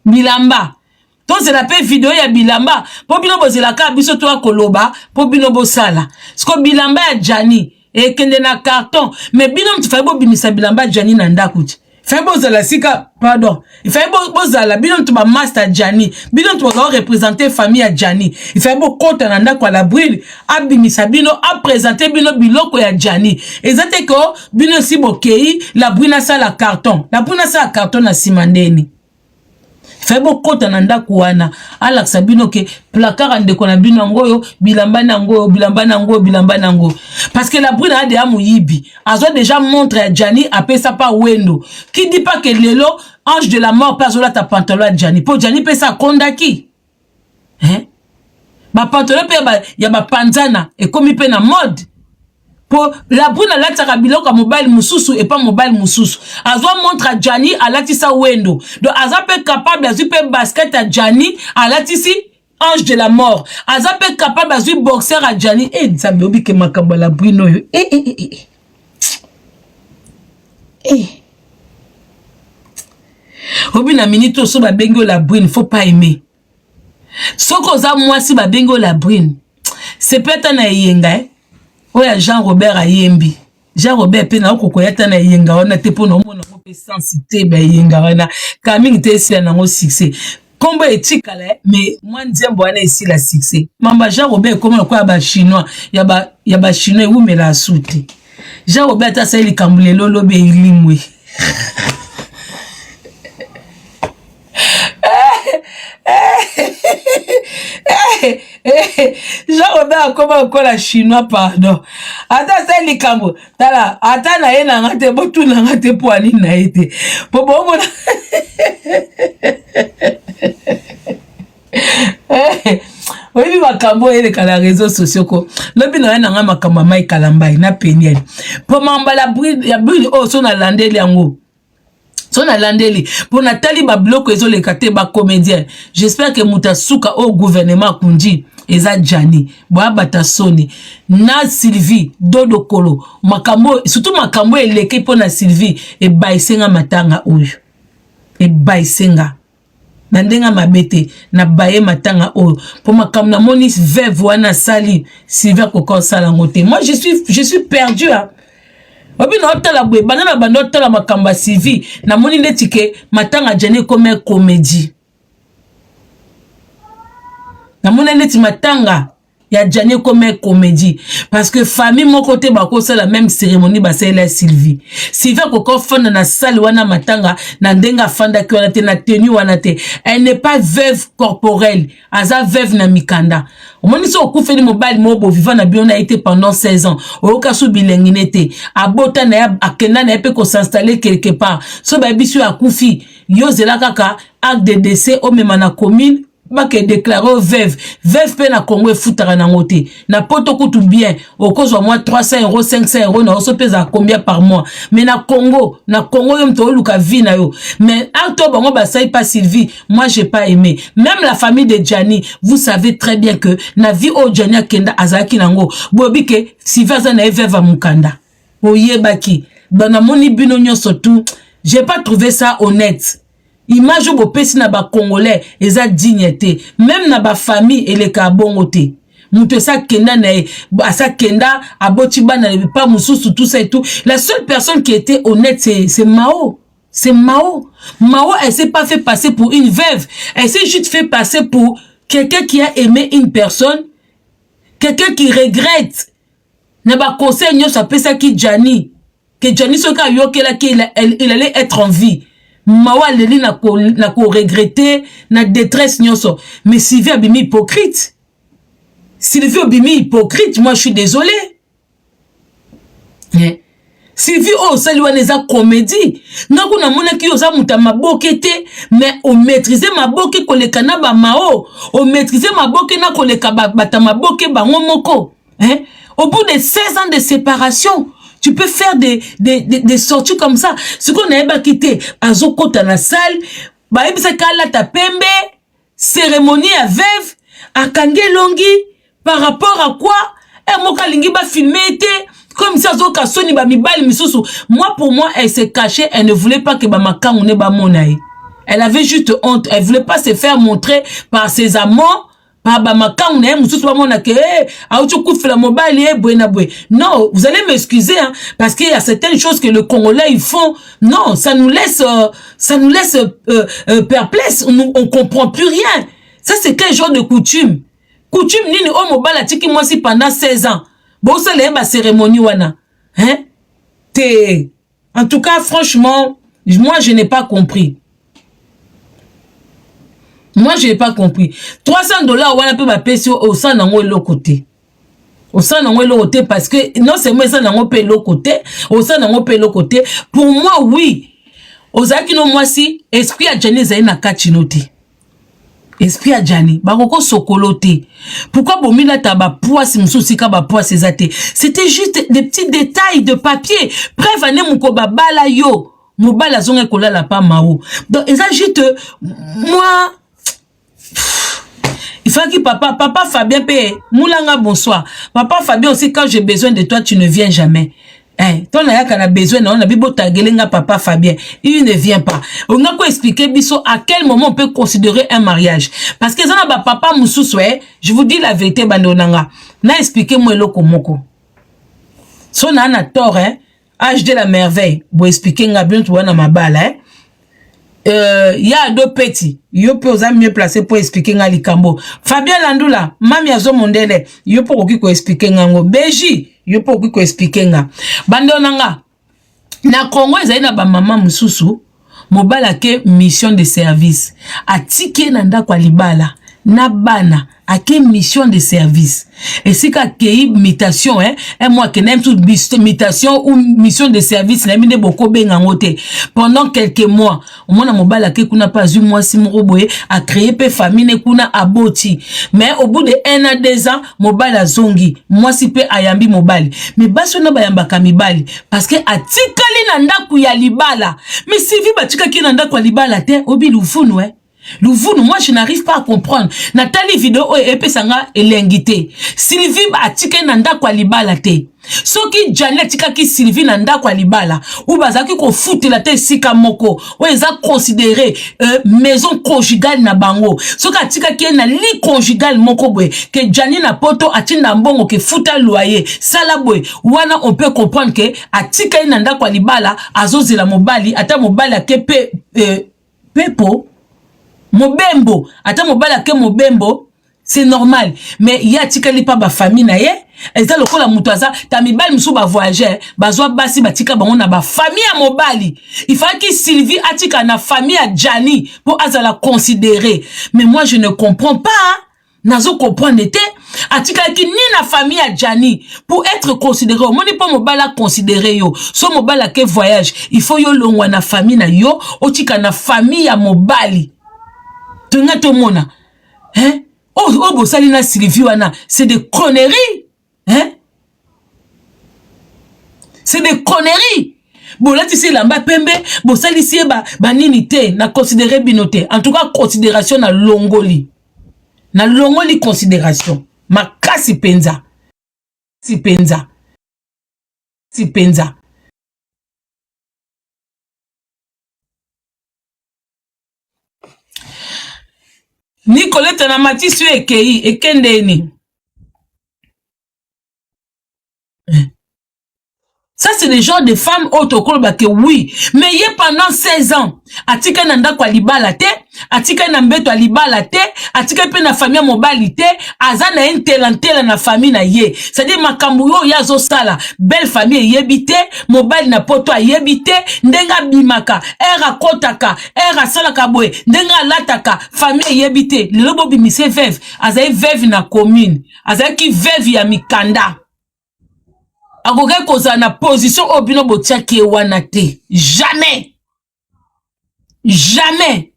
Bilamba, tozela mpe video ya bilamba, mpo bino bozelaka biso toya koloba mpo bino bosala. Siko bilamba ya Jani ekende na carton, mais bino mutu faye bobimisa bilamba ya Jani na ndako ti faye bozala sika, pardon, ifai bozala bino mutu bamaster Jani, bino mutu bozala représenter famille ya Jani. Ifai bokɔta na ndako ya La Brune, abimisa bino, aprésenter bino biloko ya Jani. Eza te ko bino esi bokei, La Brune asala carton, La Brune asala carton na nsima ndeni. Fai bokɔta na ndako wana, alakisa bino ke placard ya ndeko na bino yango oyo, bilamba na yango oyo, bilamba na yango oyo, bilamba na yango, parce que La Brune aya deya moyibi, azwa déjà montre ya Jani, apesa pa Wendo. Qui dit pas que lelo ange de la mort mpe azolata pantalon ya Jani, mpo Jani mpe esa akondaki, hein? Bapantalon mpe ya bapanzana ekomi mpe na mode, po La Brune alatisaka biloko ya mobali mosusu epa mobali mosusu. Azwa montre ya Jani, alatisa Wendo, donc aza mpe capable azwi mpe basket ya Jani, alatisi ange de la mort. Aza mpe capable azwi boxer ya Jani. E Nzambe, obike makambo ya La Brune oyo. E, e, e, e. E. Obi na minute oyo so babengi oyo La Brune, faut pas aimer. Soki oza mwasi, babengi oyo La Brune, sepe ata na eyenga, eh? Oyo ya Jean Robert ayembi, Jean Robert mpe naokokoya ata na eyenga wana te, mpo na omona yango mpe sensi te. Baeyenga wana kala mingi te, esila nango succès, nkombo etikala, mais mwa nzembo wana esila succès. Mamba Jean Robert ekoma lokola ya bachinois, ya bachinois ewumela asu te. Jean Robert ata asali likambo lelo lobi elimwe. Jean Robert akoma lokola chinois pardon. Ata asali likambo tala ata na ye na nga te botuna nga te mpo anini na ye te po bomona Eh, oyebi makambo oyo eleka na réseau sociaux ko lobi na ye na ngai makambo ya mai kalambai na peniel mpo mamba ya brune oyo so nalandeli yango so nalandeli mpo natali babiloko ezoleka te bacomédien j'espère ke moto asuka oyo gouvernement akundi eza jani boyabata soni na sylvie dodo kolo makambo surtout makambo eleki mpo na sylvie ebaise nga matanga oyo ebaise nga na ndenge ya mabe te na baye matanga oyo mpo makambo namoni veuve wana asali sylvie akoka osala yango te moi je suis, je suis perdu hein. obi na otala boye banda na banda otala makambo ya sylvie namoni ndeti ke matanga jani ekoma comédie namoni ndeti matanga ya Gianni ekoma comédie parce que famille moko te bakosala même cérémonie basalela Sylvie. Sylvie akoki ofanda na salle wana matanga na ndenge afandaki wana te na tenue wana te. Elle n'est pas veuve corporelle, aza veuve na mikanda. Omoni so okufeli mobali moko boviva na bino na ye te pendant 16 ans, oyoka so bilengi ne te, abota na ye akenda na ye mpe kosinstalle quelque part. So bayebisi yo akufi, yo zela kaka acte de décès omema na commune bake déclare yo veuve. Veuve mpe na Congo efutaka nango te, na poto kutu bien okozwa mwa 300 euro 500 euro na oso mpe ezala combien par mois, mais na Congo, na Congo yo moto oluka vie na yo. Mais acte oyo bango basali pa Sylvie, moi j'ai pas aimé. Même la famille de Gianni, vous savez très bien que na vie oyo Gianni akenda azalaki nango, boyebi ke Sylvie aza na ye veuve ya mokanda, boyebaki. Donc namoni bino nyonso tout, j'ai pas trouvé ça honnête. Image oyo bopesi na ba congolais eza digne te, meme na ba famille elekaka bongo te. Moto esi akenda na ye, asi akenda aboti bana na pa mosusu, tout ça et tout. La seule personne qui était honnête, c'est Mao. C'est Mao. Mao, elle s'est pas fait passer pour une veuve, elle s'est juste fait passer pour quelqu'un qui a aimé une personne, quelqu'un qui regrette na ba conseil nyonso apesaki Gianni, que Gianni soki ayokelaki il allait être en vie. Mao aleli na ko, na ko regretter na détresse nyonso. Mais Sylvie abimi hypocrite. Sylvie obimi hypocrite, moi je suis désolé. Eh. Sylvie oyo osali wana eza comédie. Nga kuna namonaki yo oza moto ya maboke te, mais omaîtrise maboke koleka na ba Mao, omaîtrise maboke na koleka bato ya maboke bango moko. Hein? Au bout de 16 ans de séparation, tu peux faire des sorties comme ça. Ce qu'on a quitté, azokota na salle, bayebisaki alata pembe, cérémonie ya veuve, akangi elongi, par rapport à quoi? Eh, moko alingi ba filmer te, comme si azoka soni ba mibali misusu. Moi, pour moi, elle s'est cachée, elle ne voulait pas que ba makangu ne ba mona ye. Elle avait juste honte, elle voulait pas se faire montrer par ses amants, par ba makangu na ye mosusu bamona ke hey, auti okufela mobali ye boye na boye. Non, vous allez m'excuser, hein, parce qu'il y a certaines choses que le Congolais ils font, non, ça nous laisse perplexe, on comprend plus rien. Ça c'est quel genre de coutume? Coutume nini oyo mobali atiki mwasi pendant 16 ans, bosala ye ba cérémonie wana, hein? Te, en tout cas franchement, moi je n'ai pas compris. Moi je n'ai pas compris. 300 $ wana pe bapesi yo osala nango eloko te. Osala nango eloko te parce que non seulement eza nango pe eloko te, osala nango pe eloko te. Pour moi oui, ozalaki no mwasi, esprit ya Gianni ezali na kati no te. Esprit ya Gianni bakoko sokolo te. Pourquoi bomilata ba poisse mosusu sika ba poisse eza te? C'était juste des petits détails de papier. Preuve ane moko babala yo. Mobali azonga kolala pa Mao. Donc eza juste moi il faut que papa Fabien pe Moulanga bonsoir. Papa Fabien aussi, quand j'ai besoin de toi tu ne viens jamais. Eh, toi na yaka na besoin na on a bibo tagelenga papa Fabien, il ne vient pas. On a quoi expliquer biso à quel moment on peut considérer un mariage, parce que zana ba papa mususu, eh, je vous dis la vérité bando nanga. Na expliquer moi eloko moko. So na na tort, hein. HD la merveille, bo expliquer nga bien tu wana mabala, hein. Ya ado petit, yo pe oza mieux placé pour expliquer nga likambo. Fabien Landula, mami azo mondele, yo po koki ko expliquer ngango. Beji, Yo mpe okoki koexpliquer nga. Bandeko na nga, na Congo ezali na bamama mosusu, mobali ake mission de service, atiki ye na ndako ya libala na bana, ake mission de service esika akei mutation, eh, un mois akende mosusu mutation ou mission de service, nayebi nde bokobenga yango te, pendant quelques mois. Omona mobali ake kuna mpe azwi mwasi moko boye, acréer mpe famille ne kuna, aboti. Mais au bout de un an, 2 ans, mobali azongi, mwasi mpe ayambi mobali. Mais basi wana bayambaka mibali parce que atikali na ndako ya libala. Mais Sylvie, batikaki na ndako ya libala te. Obi luvunu, eh? Luvunu, moi je n'arrive pas à comprendre. Natali video oyo, epesanga elengi te. Sylvie atikali na ndako ya libala te. Soki Jani atikaki Sylvie na ndako ya libala oyo bazalaki kofutela te, esika moko oyo eza considéré maison conjugale na bango, soki atikaki ye na lit conjugal moko boye ke Jani na Poto atinda mbongo ke futa loyer, sala boye wana, on peut comprendre ke atikali na ndako ya libala, azozela mobali. Ata mobali ake pe pepo mobembo, ata mobali ake mobembo, c'est normal. Mais ye atikali mpa bafamille na ye. Eza lokola moto aza ta mibali mosusu bavoyageur, bazwa basi, batika bango na bafamille ya mobali. Ifalaki Sylvie atika na famille ya Jani mpo azala considéré. Mais moi je ne comprends pas, nazo comprendre te. Atikalaki ni na famille ya Jani pour être considéré. Omoni, mpo mobali aconsidéré yo, so mobali ake voyage, il faut yo longwa na famille na yo, otika na famille ya mobali. Tonga tomona, hein? Oyo oh, bosali na Sylvie wana, c'est des conneries, hein? C'est des conneries. Bolatisi elamba pembe, bosalisi ye banini te. Na considéré bino te. En tout cas, considération na longoli, na longoli considération makasi mpenza, si mpenza, si mpenza. Nicolete na matisi oyo ekei ekendeni. Ça, c'est le genre de femme oyo tokoloba ke oui. Mais ye, pendant 16 ans, atikali na ndako ya libala te, atikali na mbeto ya libala te, atikali mpe na famille ya mobali te. Aza na ye ntela-ntela na famille na ye, c'est-à-dire makambo oyo ye azosala, belle famille eyebi te, mobali na Poto ayebi te. Ndenge abimaka, ere akɔtaka, ere asalaka boye, ndenge alataka, famille eyebi te. Lelo bobimise veuve. Azali veuve na commune, azalaki veuve ya mikanda. Akoki kozala na position oyo bino botiaki ye wana te. Jamais, jamais.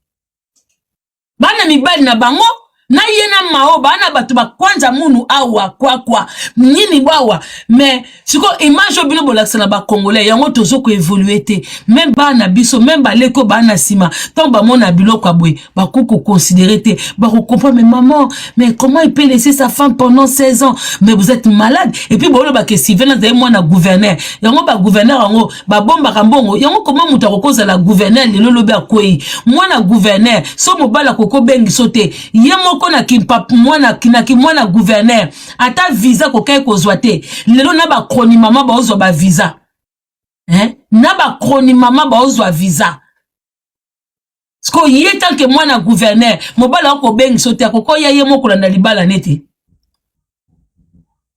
Bana mibali na bango na ye na mao baa na bato bakwanza munu awa kwakwa nini bwawa. Mais sikoyo, image oyo bino bolakisa na bacongolais, yango tozo koévoluer te. Même bana na biso, même baleki oyo baa na nsima, ntango bamona biloko ya boye, bakoki koconsidérer te, bakocomprendre. Mais maman, mais comment il peut laisser sa femme pendant 16 ans? Mais vous êtes malade. Et puis bolobaka Sylvain azali mwana gouverneur. Yango bagouverneur yango babombaka mbongo yango. Comment moto akokozala gouverneur lelo, lobi akwei? Mwana gouverneur, so mobali akoki obengiso te, ye moko na kimwana, na kimwana gouverneur, ata visa kokai kozwa te. Lelo na bakroni mama baozwa bavisa, hein? Na bakroni mama baozwa visa. Siko ye, tant que mwana gouverneur, mobali akobengiso te, akokoya ye moko kolanda libala nete,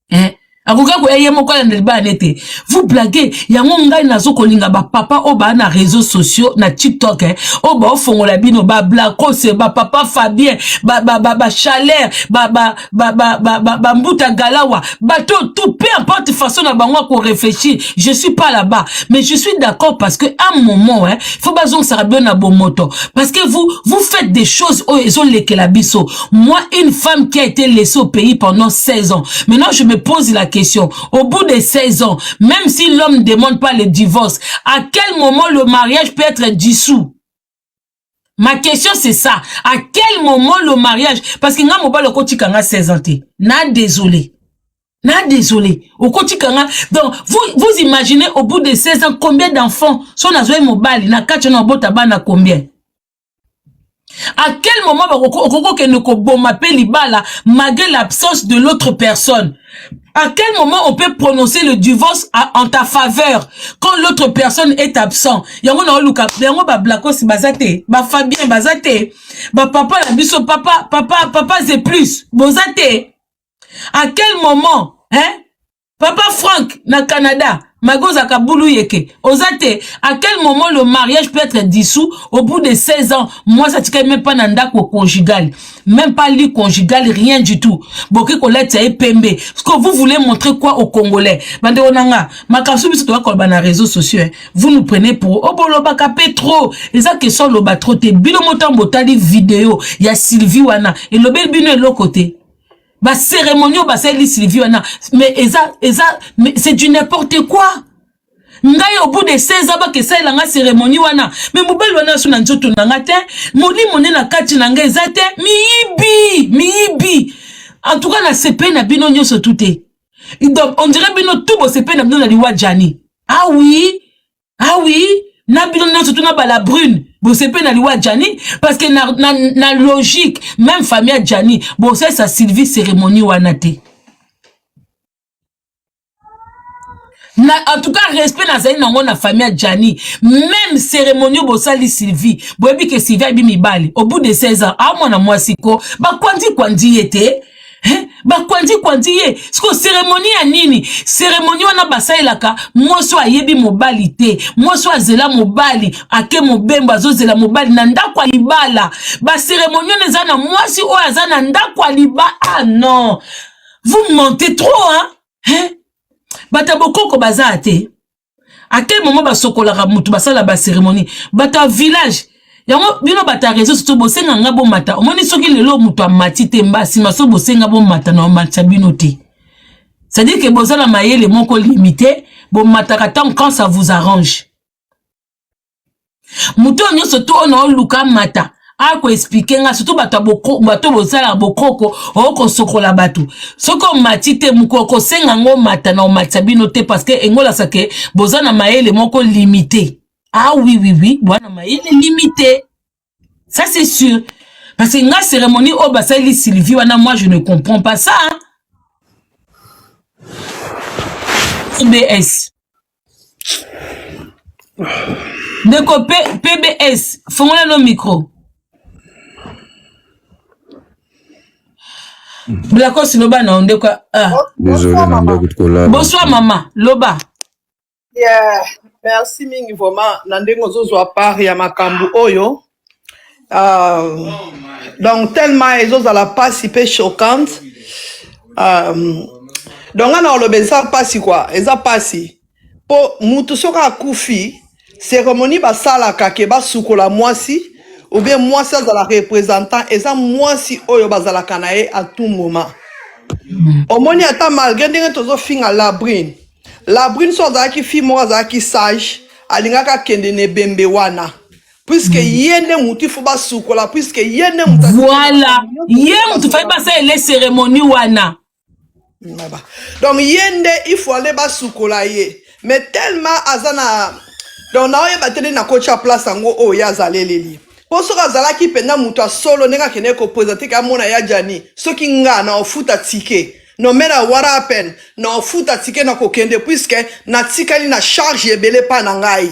hein? Akoki koya ye moko alanda libala nete. Vous blaguez. Yango ngai nazokolinga bapapa oyo baa na réseaux sociaux, na TikTok, eh, oyo baofongola bino bablakose, bapapa Fabien, bachaleur, bambuta galawa, bato tout, peu importe façon na bango ya koréfléchir, je suis pas là-bas, mais je suis d'accord, parce que un moment, hein, faut bazongisaka bino na bomoto, parce que vous, vous faites des choses oyo ezolekela biso. Moi, une femme qui a été laissée au pays pendant 16 ans, maintenant je me pose la question: au bout de 16 ans, même si l'homme ne demande pas le divorce, à quel moment le mariage peut être dissous? Ma question, c'est ça: à quel moment le mariage? Parce que nga, mobali okotika nga 16 ans te. Na désolé, na désolé, okotika nga. Donc vous, vous imaginez, au bout de 16 ans, combien d'enfants? So nazwai mobali na kati wana, obota bana combien? À quel moment okoki kokende koboma mpe libala malgré l'absence de l'autre personne? À quel moment on peut prononcer le divorce en ta faveur quand l'autre personne est absent? Yango na oluka yango. Bablakosi baza te, bafabien baza te, bapapa na biso, papa, papa, papa ze plus boza te. À quel moment, hein? Papa Franck na Canada, malgré ozalaka bulu yeke, oza te. À quel moment le mariage peut être dissous au bout de 16 ans? Mwasi atikali même pas na ndako conjugal, même pas lit conjugal, rien du tout. Boke kolatisa ye pembe. Parce que vous voulez montrer quoi aux Congolais? Bandeko na nga, makambo biso toza koloba na réseaux sociaux, hein. Vous nous prenez pour oh bolobaka pe trop. Eza question loba trop te. Bino moto botali vidéo ya Sylvie wana, elobeli bino eloko te. Ba cérémonie oyo basaleli Sylvie wana, mais eza eza mais c'est du n'importe quoi. Ngai au bout de 16 ans bakesalela nga cérémonie wana, mais mobali wana aso na nzoto na nga te, molimo nde na kati na nga eza te. Miyibi, miyibi. En tout cas nasepeli na bino nyonso tu te. Donc on dirait bino tout bosepeli na bino na liwa Gianni. Ah oui, ah oui, na bino nyonso tu na bala brune bosepe na liwa Gianni, parce que na logique même famille ya Gianni bosalisa Sylvie cérémonie wana te. Na, en tout cas respect nazali nango na famille ya Gianni, même cérémonie bosali Sylvie, boyebi ke Sylvie ayebi mibali au bout de 16 ans amwana mwasi ko bakwandi kwandi ye te. Eh, bakwandi kwandi ye siko cérémonie ya nini? Cérémonie wana basalelaka mwasi oyo ayebi mobali te, mwasi oyo azela mobali ake mobembo, azozela mobali na ndako ya libala. Bacérémonie wana eza na mwasi oyo aza na ndako ya libala. Ah non, vous mentez trop, hein? Eh? Bato ya bokoko baza te. À quel moment basokolaka mutu, basala ba cérémonie? Bato ya village yango bino bato ya réseau sociaux bosenga nga bomata. Omoni soki lelo mutu amati te, mba nsima so bosenga bomata na omatisa bino te. C'est-à-dire que boza na mayele moko limité, bomataka ntango quand ça vous arrange. Moto oyo nyonso to oyo naoluka mata akoexplike nga, surtout bato bato bosalaka bokoko okosokola bato, soki omati te mokolo okosenga yango omata na omatisa bino te, parce que engolasa ke boza na mayele moko limité. Ah oui, oui, oui, boza na mayele limité, ça c'est sûr, parce que nga cérémonie oyo basaleli Sylvie wana, moi je ne comprends pas ça, hein? BS ndeko PBS fongola no micro. Blakos loba na ndeko. Ah. Désolé na ndeko kolala. Bonsoir mama, loba. Yeah, merci mingi vraiment na ndenge ozozwa part ya makambo oyo. Donc tellement ezozala pasi pe choquante. Donc nga na oloba eza pasi quoi, eza pasi po mutu soki akufi cérémonie basalaka ke basukola mwasi ou bien mwasi azala représentant, eza mwasi oyo bazalaka na ye à tout moment. Omoni ata malgré ndenge tozofinga Labrine, Labrine so azalaki fille moko azalaki sage, alingaka akende na ebembe wana puisque ye nde mutu ifo basukola, puisque ye nde mutu voilà, ye mutu fai basalele cérémonie wana. Donc ye nde il faut aller basukola ye, mais tellement aza na donc naoyeba te nde nakotya place yango oyo ye azaleleli, mpo soki azalaki mpenza moto ya solo ndenge akendeki kopresente ke amona ya Gianni, soki nga na ofuta ticket no matter what happen, na ofuta ticket na kokende, puisque natikali na charge ebele mpa na ngai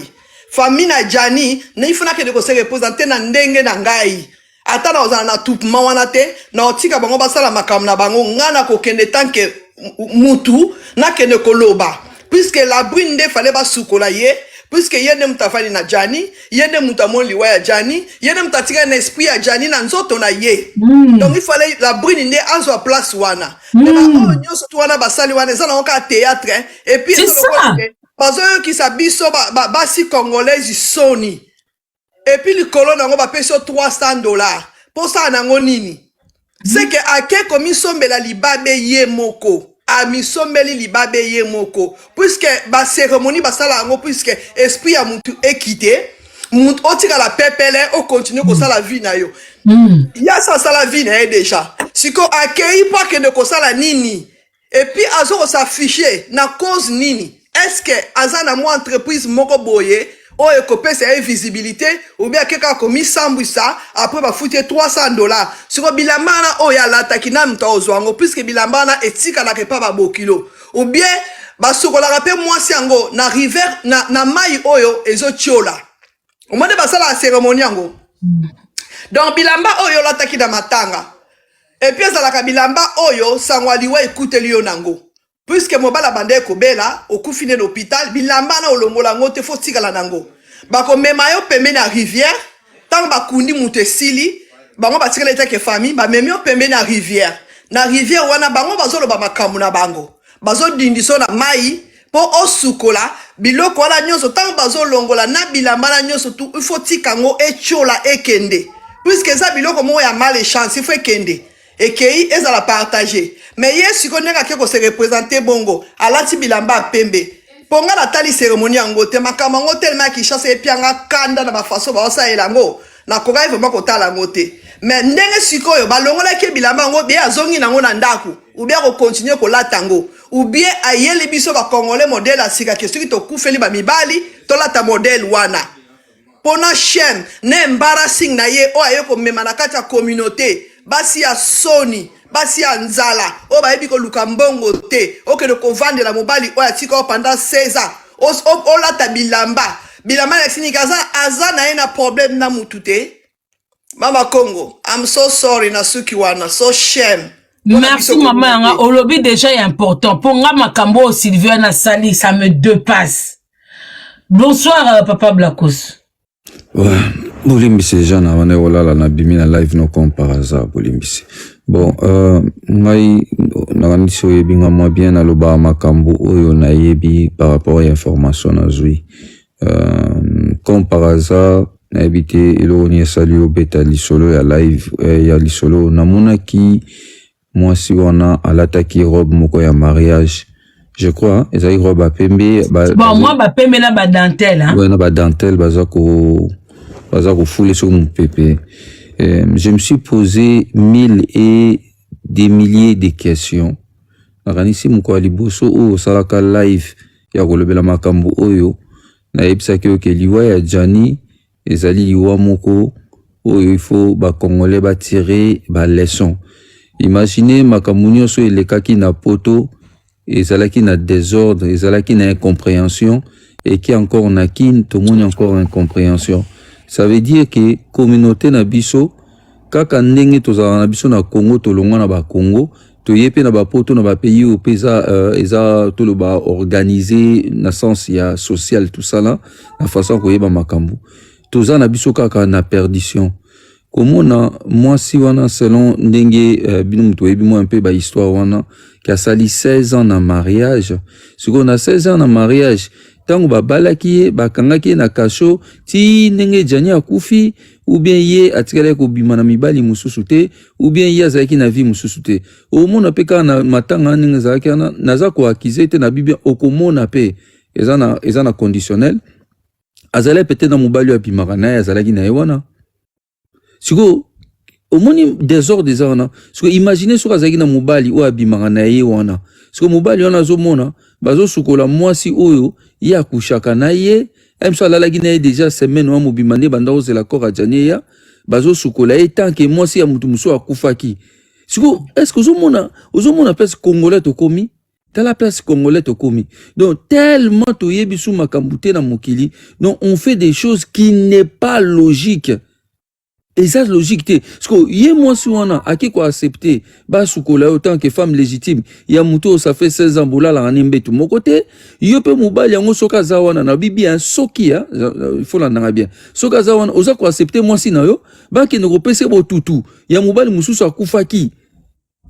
famille na Gianni, na il faut nakende kose represente na ndenge na ngai, ata na ozala na troupement wana te, na otika bango basala makambo na bango, ngai nakokende tant que mutu nakende koloba, puisque la brune nde fale basukola ye, puisque ye nde moto afandi na Gianni, ye nde moto amoni liwa ya Gianni, ye nde moto atikali na esprit ya Gianni na nzoto na ye. Donc il fallait la brune nde azwa place wana. Mais baoyo nyonso tu wana basali wana eza nango kaka théâtre, et puis C'est ça. bazoyokisa biso basi congolaise soni, et puis likolo nango bapesi yo $300 mpo osala nango nini? C'est que ake komisombela libabe ye moko, amisombeli libabe ye moko, puisque bacérémonie basala yango puisque esprit ya mutu ekite, mutu otikala pepele, okontinue kosala vie na yo. Yasa asala vie na ye déjà, sikoyo akei mpo akende kosala nini? Et puis azo kosaffiche na cause nini? Est ce que aza na mwa entreprise moko boye oyo ekopesa ye visibilité, ou bien ake kaka komisambwisa après bafuti ye $300? Sikoyo bilamba wana oyo alataki na moto akozwa yango, puisque bilamba wana etikalaka epa babokilo, ou bien basukolaka mpe mwasi yango na rivière na mai oyo ezotiola, omoni basalaka cérémonie yango. Donc bilamba oyo olataki na matanga, et puis ezalaka bilamba oyo sango ya liwa ekuteli yo nango. Puisque mobali abandaki kobela, okufi nde na hopital, bilamba na olongola yango te, faut otikala na yango. Bakomema yo pembeni ya rivière, tango bakundi mutu esili, bango batikali etake famille, bamemi yo pembeni ya rivière. Na rivière wana bango bazoloba makambo na bango, bazodindisa yo na mayi po osukola biloko wana nyonso. Tango bazolongola na bilamba na nyonso tu, il faut tika yango etiola ekende, puisque eza biloko moko ya malchance, il faut ekende. Ekeyi ezala partage mais ye sikoyo ndenge ake ko se representer bongo alati bilamba ya pembe po nga natali ceremonie yango te makambo yango tellement ya Kinshasa epia nga kanda na ba façon baosalela yango nakokaki vraiment kotala yango te mais ndenge sikoyo balongolaki ye bilamba yango bien azongi nango na ndaku ou bien ako continuer kolata yango ou bien ayeli biso ba congolais modèle ya sika ke soki tokufeli ba mibali tolata modèle wana Pona shame na embarrassing na ye oyo aye komema na kati ya communaute. Basi ya soni, basi ya nzala oyo bayebi koluka mbongo te. Okende kovandela mobali oyo atika yo pendant 16 ans. Olata bilamba. Bilamba elakisi nini? Aza, aza na ye na problème na mutu te. Mama Congo, I'm so sorry na suki wana. So shame. Pona Merci biso mama yanga communauté. olobi déjà ya important po nga makambo oyo Sylvie wana asali ça me dépasse. Bonsoir papa Blakos. Ouais, bolimbisi deja na wana kolala na bimi na live no comme par hasard bolimbisi. Bon, ngai nakanisi oyebi nga mwa bien nalobaka makambo oyo nayebi par rapport ya information nazwi. Comme par hasard nayebi te eloko nini esali obeta lisolo ya live ya lisolo namonaki Mwasi wana alataki robe moko ya mariage je crois ezalaki robe ya pembe ba, bon mwa ba pembe na ba dentelle hein? Ouais, na ba dentelle baza ko baza kofula soki mopepe. Je me suis posé mille et des milliers de questions. Nakanisi mokolo ya liboso oyo osalaka live ya kolobela makambo oyo nayebisaki yo ke liwa ya Gianni Ezali liwa moko oyo il faut ba congolais ba tirer ba leçons. Imaginez makambo nyonso elekaki na poto ezalaki na desordre, ezalaki na incomprehension et qui encore na Kin tomoni encore incomprehension. Ça veut dire que communauté na biso kaka ndenge tozalaka na biso na Congo tolongwa na ba Congo toye pe na ba poto na ba pays oyo pe eza eza toloba organise na sens ya social tout ça là na façon ya koyeba makambo toza na biso kaka na perdition komona mwasi wana selon ndenge bino moto oyebi mwa mpe ba histoire wana ke asali 16 ans na mariage sikoyo na 16 ans na mariage ntango babalaki ye bakangaki ye na kasho ti ndenge Gianni akufi ou bien ye atikalaki kobima na mibali mosusu te ou bien ye azalaki na vie mosusu te omona mpe kaka na matanga wana ndenge ezalaki wana naza koakize te na bibia okomona mpe eza na conditionnel azalaki peut-être na mobali oyo abimaka na ye azalaki na ye wana sikoyo omoni desordre eza wana sikoyo imagine soki azalaki na mobali oyo abimaka na ye wana sikoyo mobali wana azomona bazosukola mwasi oyo ye akushaka na ye ye mosusu alalaki na ye deja semaine wana mobimba nde banda kozela corps ya Gianni eya bazosukola ye tant que mwasi ya motu mosusu akufaki sikoyo est ce que ozomona ozomona place congolais tokomi tala place congolais tokomi donc tellement toyebi su makambo te na mokili donc on fait des choses qui n'est pas logique eza logique te siko ye mwasi wana ake koaccepte basukola yo tant que femme légitime ya motu oyo ça fait 16 ans bolalaka ne mbetu moko te yo mpe mobali yango soki aza wana na bibi ya soki ya il faut landanga bien soki aza wana oza koaccepte mwasi na yo bakende kopesa botutu ya mobali mosusu akufaki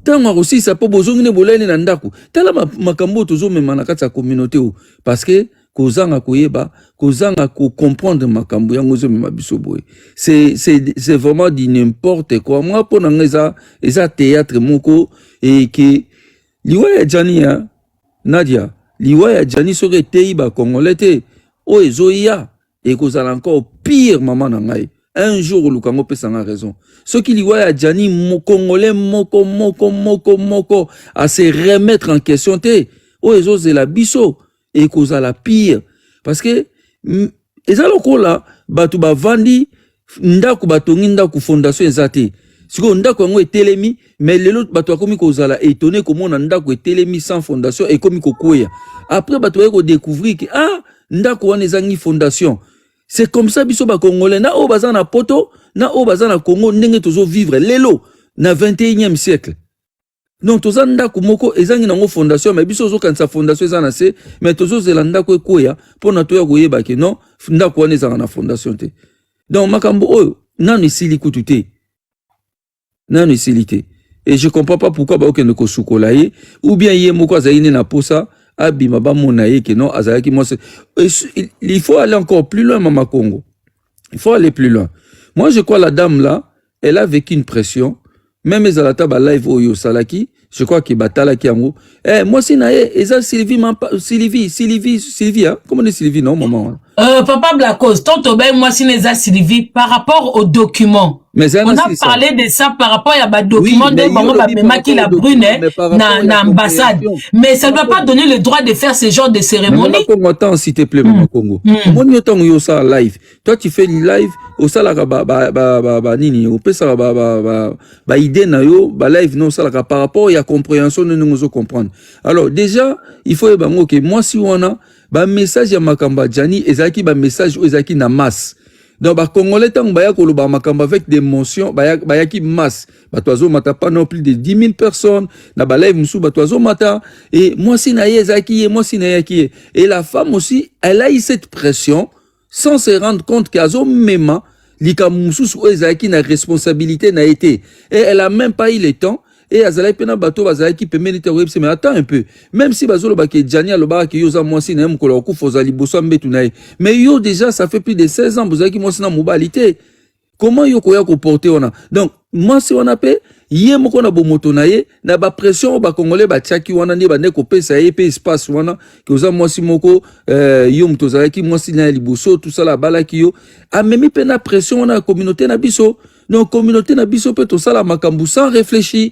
ntango akosilisa mpo bozongi nde bolali na ndako tala makambo oyo tozomema na kati ya communauté oyo parce que kozanga koyeba kozanga kocomprendre makambo yango ezomema biso boye c'est vraiment du n'importe quoi moi mpo na ngai eza eza théâtre moko eke liwa ya Gianni ya Nadia liwa ya Gianni soki eteyi bacongolais te oyo ezoya ekozala encore pire mama na ngai un jour oluka yango opesa nga raison soki liwa ya Gianni congolais moko moko moko moko a se remettre en question te oyo ezozela biso ekozala pire parce que eza lokola bato bavandi ndako batongi ndako fondation eza te sikoyo ndako yango etelemi mais lelo bato bakomi kozala étonné komona ndako etelemi sans fondation ekomi kokweya après bato baye kodécouvrir ke ah ndako wana ezangi fondation c'est comme ça biso bacongolais na oyo baza na poto na oyo baza na Congo ndenge tozovivre lelo na 21e siècle. Donc toza ndako moko ezangi nango fondation, mais biso ozokanisa fondation eza na se, mais tozozela ndako ekweya mpona toya koyeba ke non, ndako wana ezalaka na fondation te. Donc makambo oyo nanu esili kutu te, nanu esili te. Et je comprends pas pourquoi baokende kosukola ye, ou bien ye moko azali nde na posa abima, bamona ye ke non, azalaki mwasi. Il faut aller encore plus loin, mama Congo, il faut aller plus loin. Moi, je crois, la dame là, elle a vécu une pression. Même ezala ata balive oyo osalaki, je crois ke batalaki yango. Eh, mwasi na ye eza Sylvie Mampa, Sylvie, Sylvie, Sylvie, hein? Comment on dit Sylvie, non, maman wana? Papa Blacos, tant tobai mwasi na eza Sylvie par rapport au document. Mais On a parlé de ça par rapport à ba document Oui, mais de bango yo ba lobi par memaki rapport la au brune document, mais par na rapport na ya ambassade. compréhension. Mais ça ne doit pas donner le droit de faire ce genre de Mais cérémonie. Mama Congo, attends, s'il te plaît, Mama Congo. Omoni yo ntango yo osala live, toi tu fais live, osalaka ba, ba, ba, ba, ba nini, opesaka ba, ba, ba, ba idée na yo, ba live no osalaka par rapport ya compréhension ndenge ozo comprendre. Alors déjà, il faut yeba ngo ke mwasi wana, ba message ya makambo ya Gianni ezalaki ba message oyo ezalaki na masse. Donc bacongolais, ntango baya koloba makambo avec des mentions, bayaki masse, bato azomata pas non plus de 10 000 personnes na balive mosusu, bato azomata et mwasi na ye ezalaki ye, mwasi na ye ayaki ye. Et la femme aussi, elle a eu cette pression sans se rendre compte ke azomema likambo mosusu oyo ezalaki na responsabilité na ye te. Et elle a même pas eu le temps e azalaki mpe na bato oyo bazalaki pembeni te koyebisa. Mais attends un peu, même si bazolobaka Gianni alobaka ke yo oza mwasi na ye, mokolo akufa oza liboso ya mbetu na ye, mais yo déjà, ça fait plus de 16 ans bozalaki mwasi na mobali te, comment yo koya koporter wana? Donc mwasi wana mpe ye moko na bomoto na ye, na bapression oyo bakongolais batiaki wana, nde bande kopesa ye mpe espace wana ke oza mwasi moko, yo moto ozalaki mwasi na ye liboso, tosala abalaki yo, amemi mpe na pression wana ya communauté na biso. Donc communauté na biso mpe tosala makambo sans réfléchir,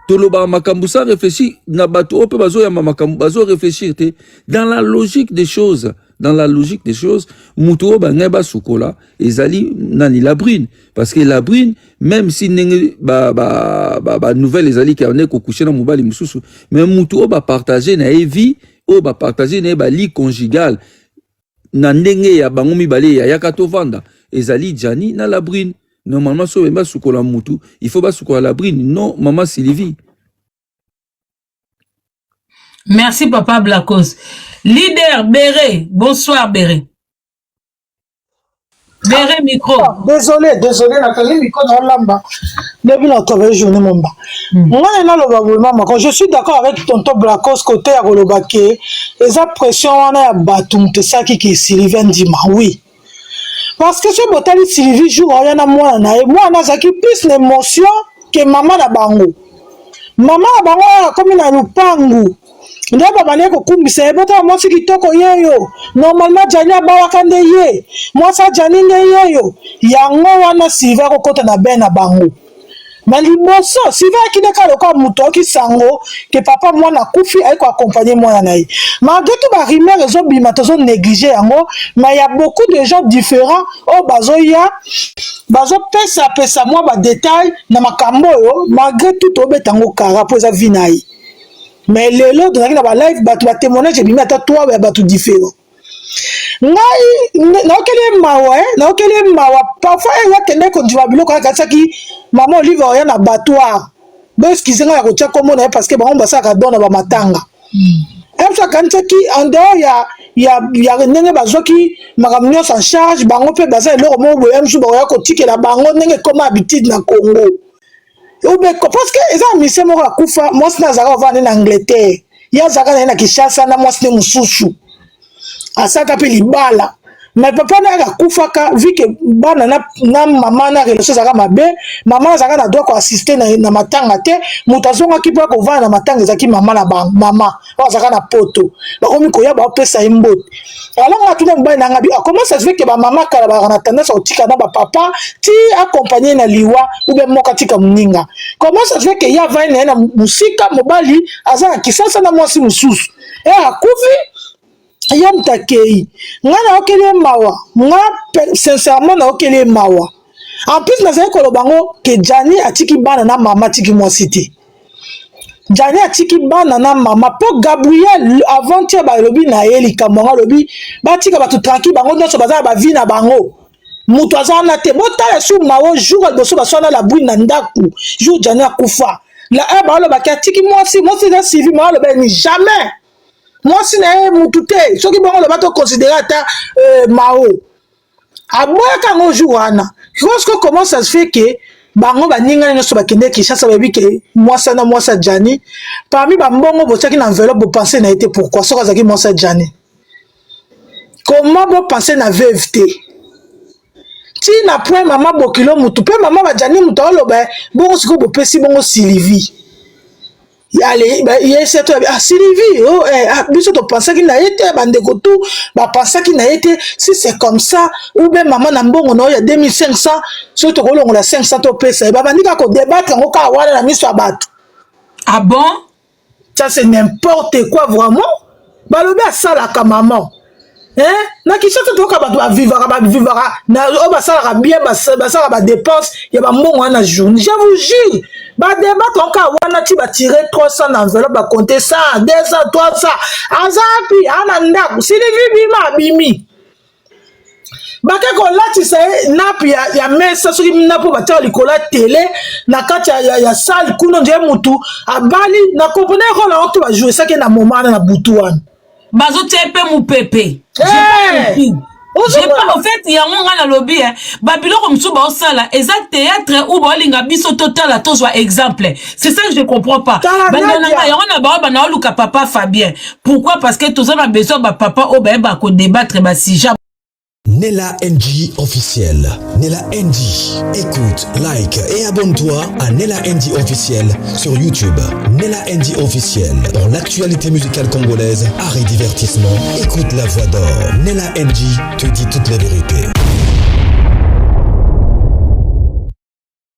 tolobaka makambo sans réfléchir na bato oyo mpe bazoyamba makambo, bazoréfléchir te. Dans la logique des choses, dans la logique des choses, moto oyo bangai basukola ezali nani? La Brune. Parce que la Brune, même si ndenge banouvelle ba ezali ke ande kocoucher na mobali mosusu, mais moto oyo bapartage na ye vie, oyo bapartage na ye balit conjugal na ndenge ya bango mibale yayaka tovanda, ezali Gianni na la Brune. Normalement, so oyemba basukola mutu, il faut basukola la Brune, non mama Sylvie. Merci papa Blacos. Leader Béré, bonsoir Béré. Béré micro. Ah, désolé, désolé, nakangi micro na olamba ndebi na travaille journée momba. Ngai naloba boye, mama, quand je suis d'accord avec tonton Blacos côté ya koloba ke eza pression wana ya bato moto esalaki ke Sylvie ndima, oui, parce que soki botali Sylvie, jour oya na mwana na ye, mwana azalaki plus na émotion ke mama na bango. Mama na bango oyo akomi na lupangu nde babandaki kokumbisa ye, botala mwasi kitoko yeyo, normalement Gianni abalaka nde ye, mwasi ajani nde yeyo. Yango wana Sylvie akokɔta na be na bango. Na liboso, Sylvie ayaki nde kaka lokola moto ayoki sango ke papa mwana akufi, ayi koaccompagner mwana na ye. Malgré tout barumeur ezobima, tozonégliger yango, mais ya beaucoup de gens différents oyo bazoya bazopesapesa mwa badétail na makambo oyo. Malgré tout, tobeta yango kara mpo eza vie na ye. Mais lelo tozalaki na balive, bato batémoignage ebimi ata trois ya bato différent. Ngai naokeli ye mawa, naokeli ye mawa. Parfois ye akende kondima biloko, akatisaki mama Olive oya na abattoir. Boexcuser ngai ya kotia kombo na ye, parce que bango basalaka don na bamatanga. Biso akanisaki en dehors ya ndenge bazwaki makambo nyonso en charge, bango mpe baza eloko moko boye mosusu bakoya kotikela bango ndenge ekoma habitude na Congo. Ubeko, parce que eza na misie moko akufa, mwasi na azalaka kovanda nde na Angleterre, ye azalaka na ye na Kinshasa na mwasi nde mosusu, asalaka mpe libala. Mais papa na yaka akufaka, vu que bana na mama na relation ezalaka mabe, mama azalaka na droit koassister na matanga te. Moto azongaki mpo akovanda na matanga ezalaki mama na bango, mama oyo azalaka na Poto. Bakomi koya, baopesa ye mbote. Alors nga tuna mobali na nga bi: "Comment ça se fait que bamama kala bazalaka na tendance ya kotika na bapapa ti accompagne na liwa, ou bien moko atika moninga? Comment ça se fait que ye avandi na ye na mosika, mobali aza na Kisasa na mwasi mosusu, e akufi, ye moto akei?" Nga naokeli ye mawa, nga sincèrement naokeli ye mawa. En plus, nazali koloba ngo ke Gianni atiki bana na mama, atiki mwasi te. Gianni atiki bana na mama, mpo Gabriel avant-hier balobi na ye likambo yango, alobi batika bato tranquille, bango nyonso baza na bavie na bango, moto aza wana te. Botala su mawo, jour ya liboso baswana la Brune na ndako, jour Gianni akufa. La heure baolobaki atiki mwasi, mwasi eza Sylvie, mao aloba ni jamais mwasi na ye mutu te. Soki bongo oloba toconsidere ata mao aboyaka yango jour wana. Sikoyo comment ça se fait que bango baningani nyonso bakende Kinshasa, bayebi ke mwasi na mwasi ya Jani, parmi bambongo botiaki na enveloppe, bopense na ye te? Pourquoi? Soki azalaki mwasi ya Jani, comment bopense na veuve te? Ntina point mama bokilo mutu mpe mama bajani mutu aoloba bongo. Sikoyo bopesi bongo Sylvie, ale yese to, ah, Sylvie, oh, eh, ah, biso topensaki na ye te, bandeko tu bapensaki na ye te. Si c'est comme ça, ou bien mama na mbongo na oyo ya 2500, soki tokolongola 500, topesa ye. Babandi kaka kodébattre yango kaka wana na miso ya bato. Ah bon? Ça, c'est n'importe quoi vraiment. Balobi asalaka mama, hein? Na Kinshasa toyoka bato bavivaka, bavivaka oyo basalaka bien, basalaka badépense ya bambongo wana na journée. Je vous jure, badébattre kaka wana ti batire 300 na enveloppe, bacompte 100, 200, 300. Aza api aa na ndako. Sylvie bima, abimi, bake kolatisa ye nappe ya mesa, soki nappe oyo batiaka likolo ya tele na kati ya salle kuna. Nje mutu abali na comprendre role yango te, bajoue esaki na moment wana na butu wana. Bazotia mpe mopepe. Eh! J'ai pas, au fait, yango nga nalobi, eh, babiloko mosusu baosala eza théâtre ou baolinga biso totala, tozwa exemple? C'est ça que je comprends pas. Tala, bandeko na Nadia. ngai, yango na bao bana oluka papa Fabien. Pourquoi? Parce que toza na besoin bapapa oyo bayeba kodébattre basujet. Nella NG officiel. Nella NG. Écoute, like et abonne-toi à Nella NG officiel sur YouTube. Nella NG officiel. Pour l'actualité musicale congolaise, art et divertissement, écoute la voix d'or. Nella NG te dit toutes les vérités.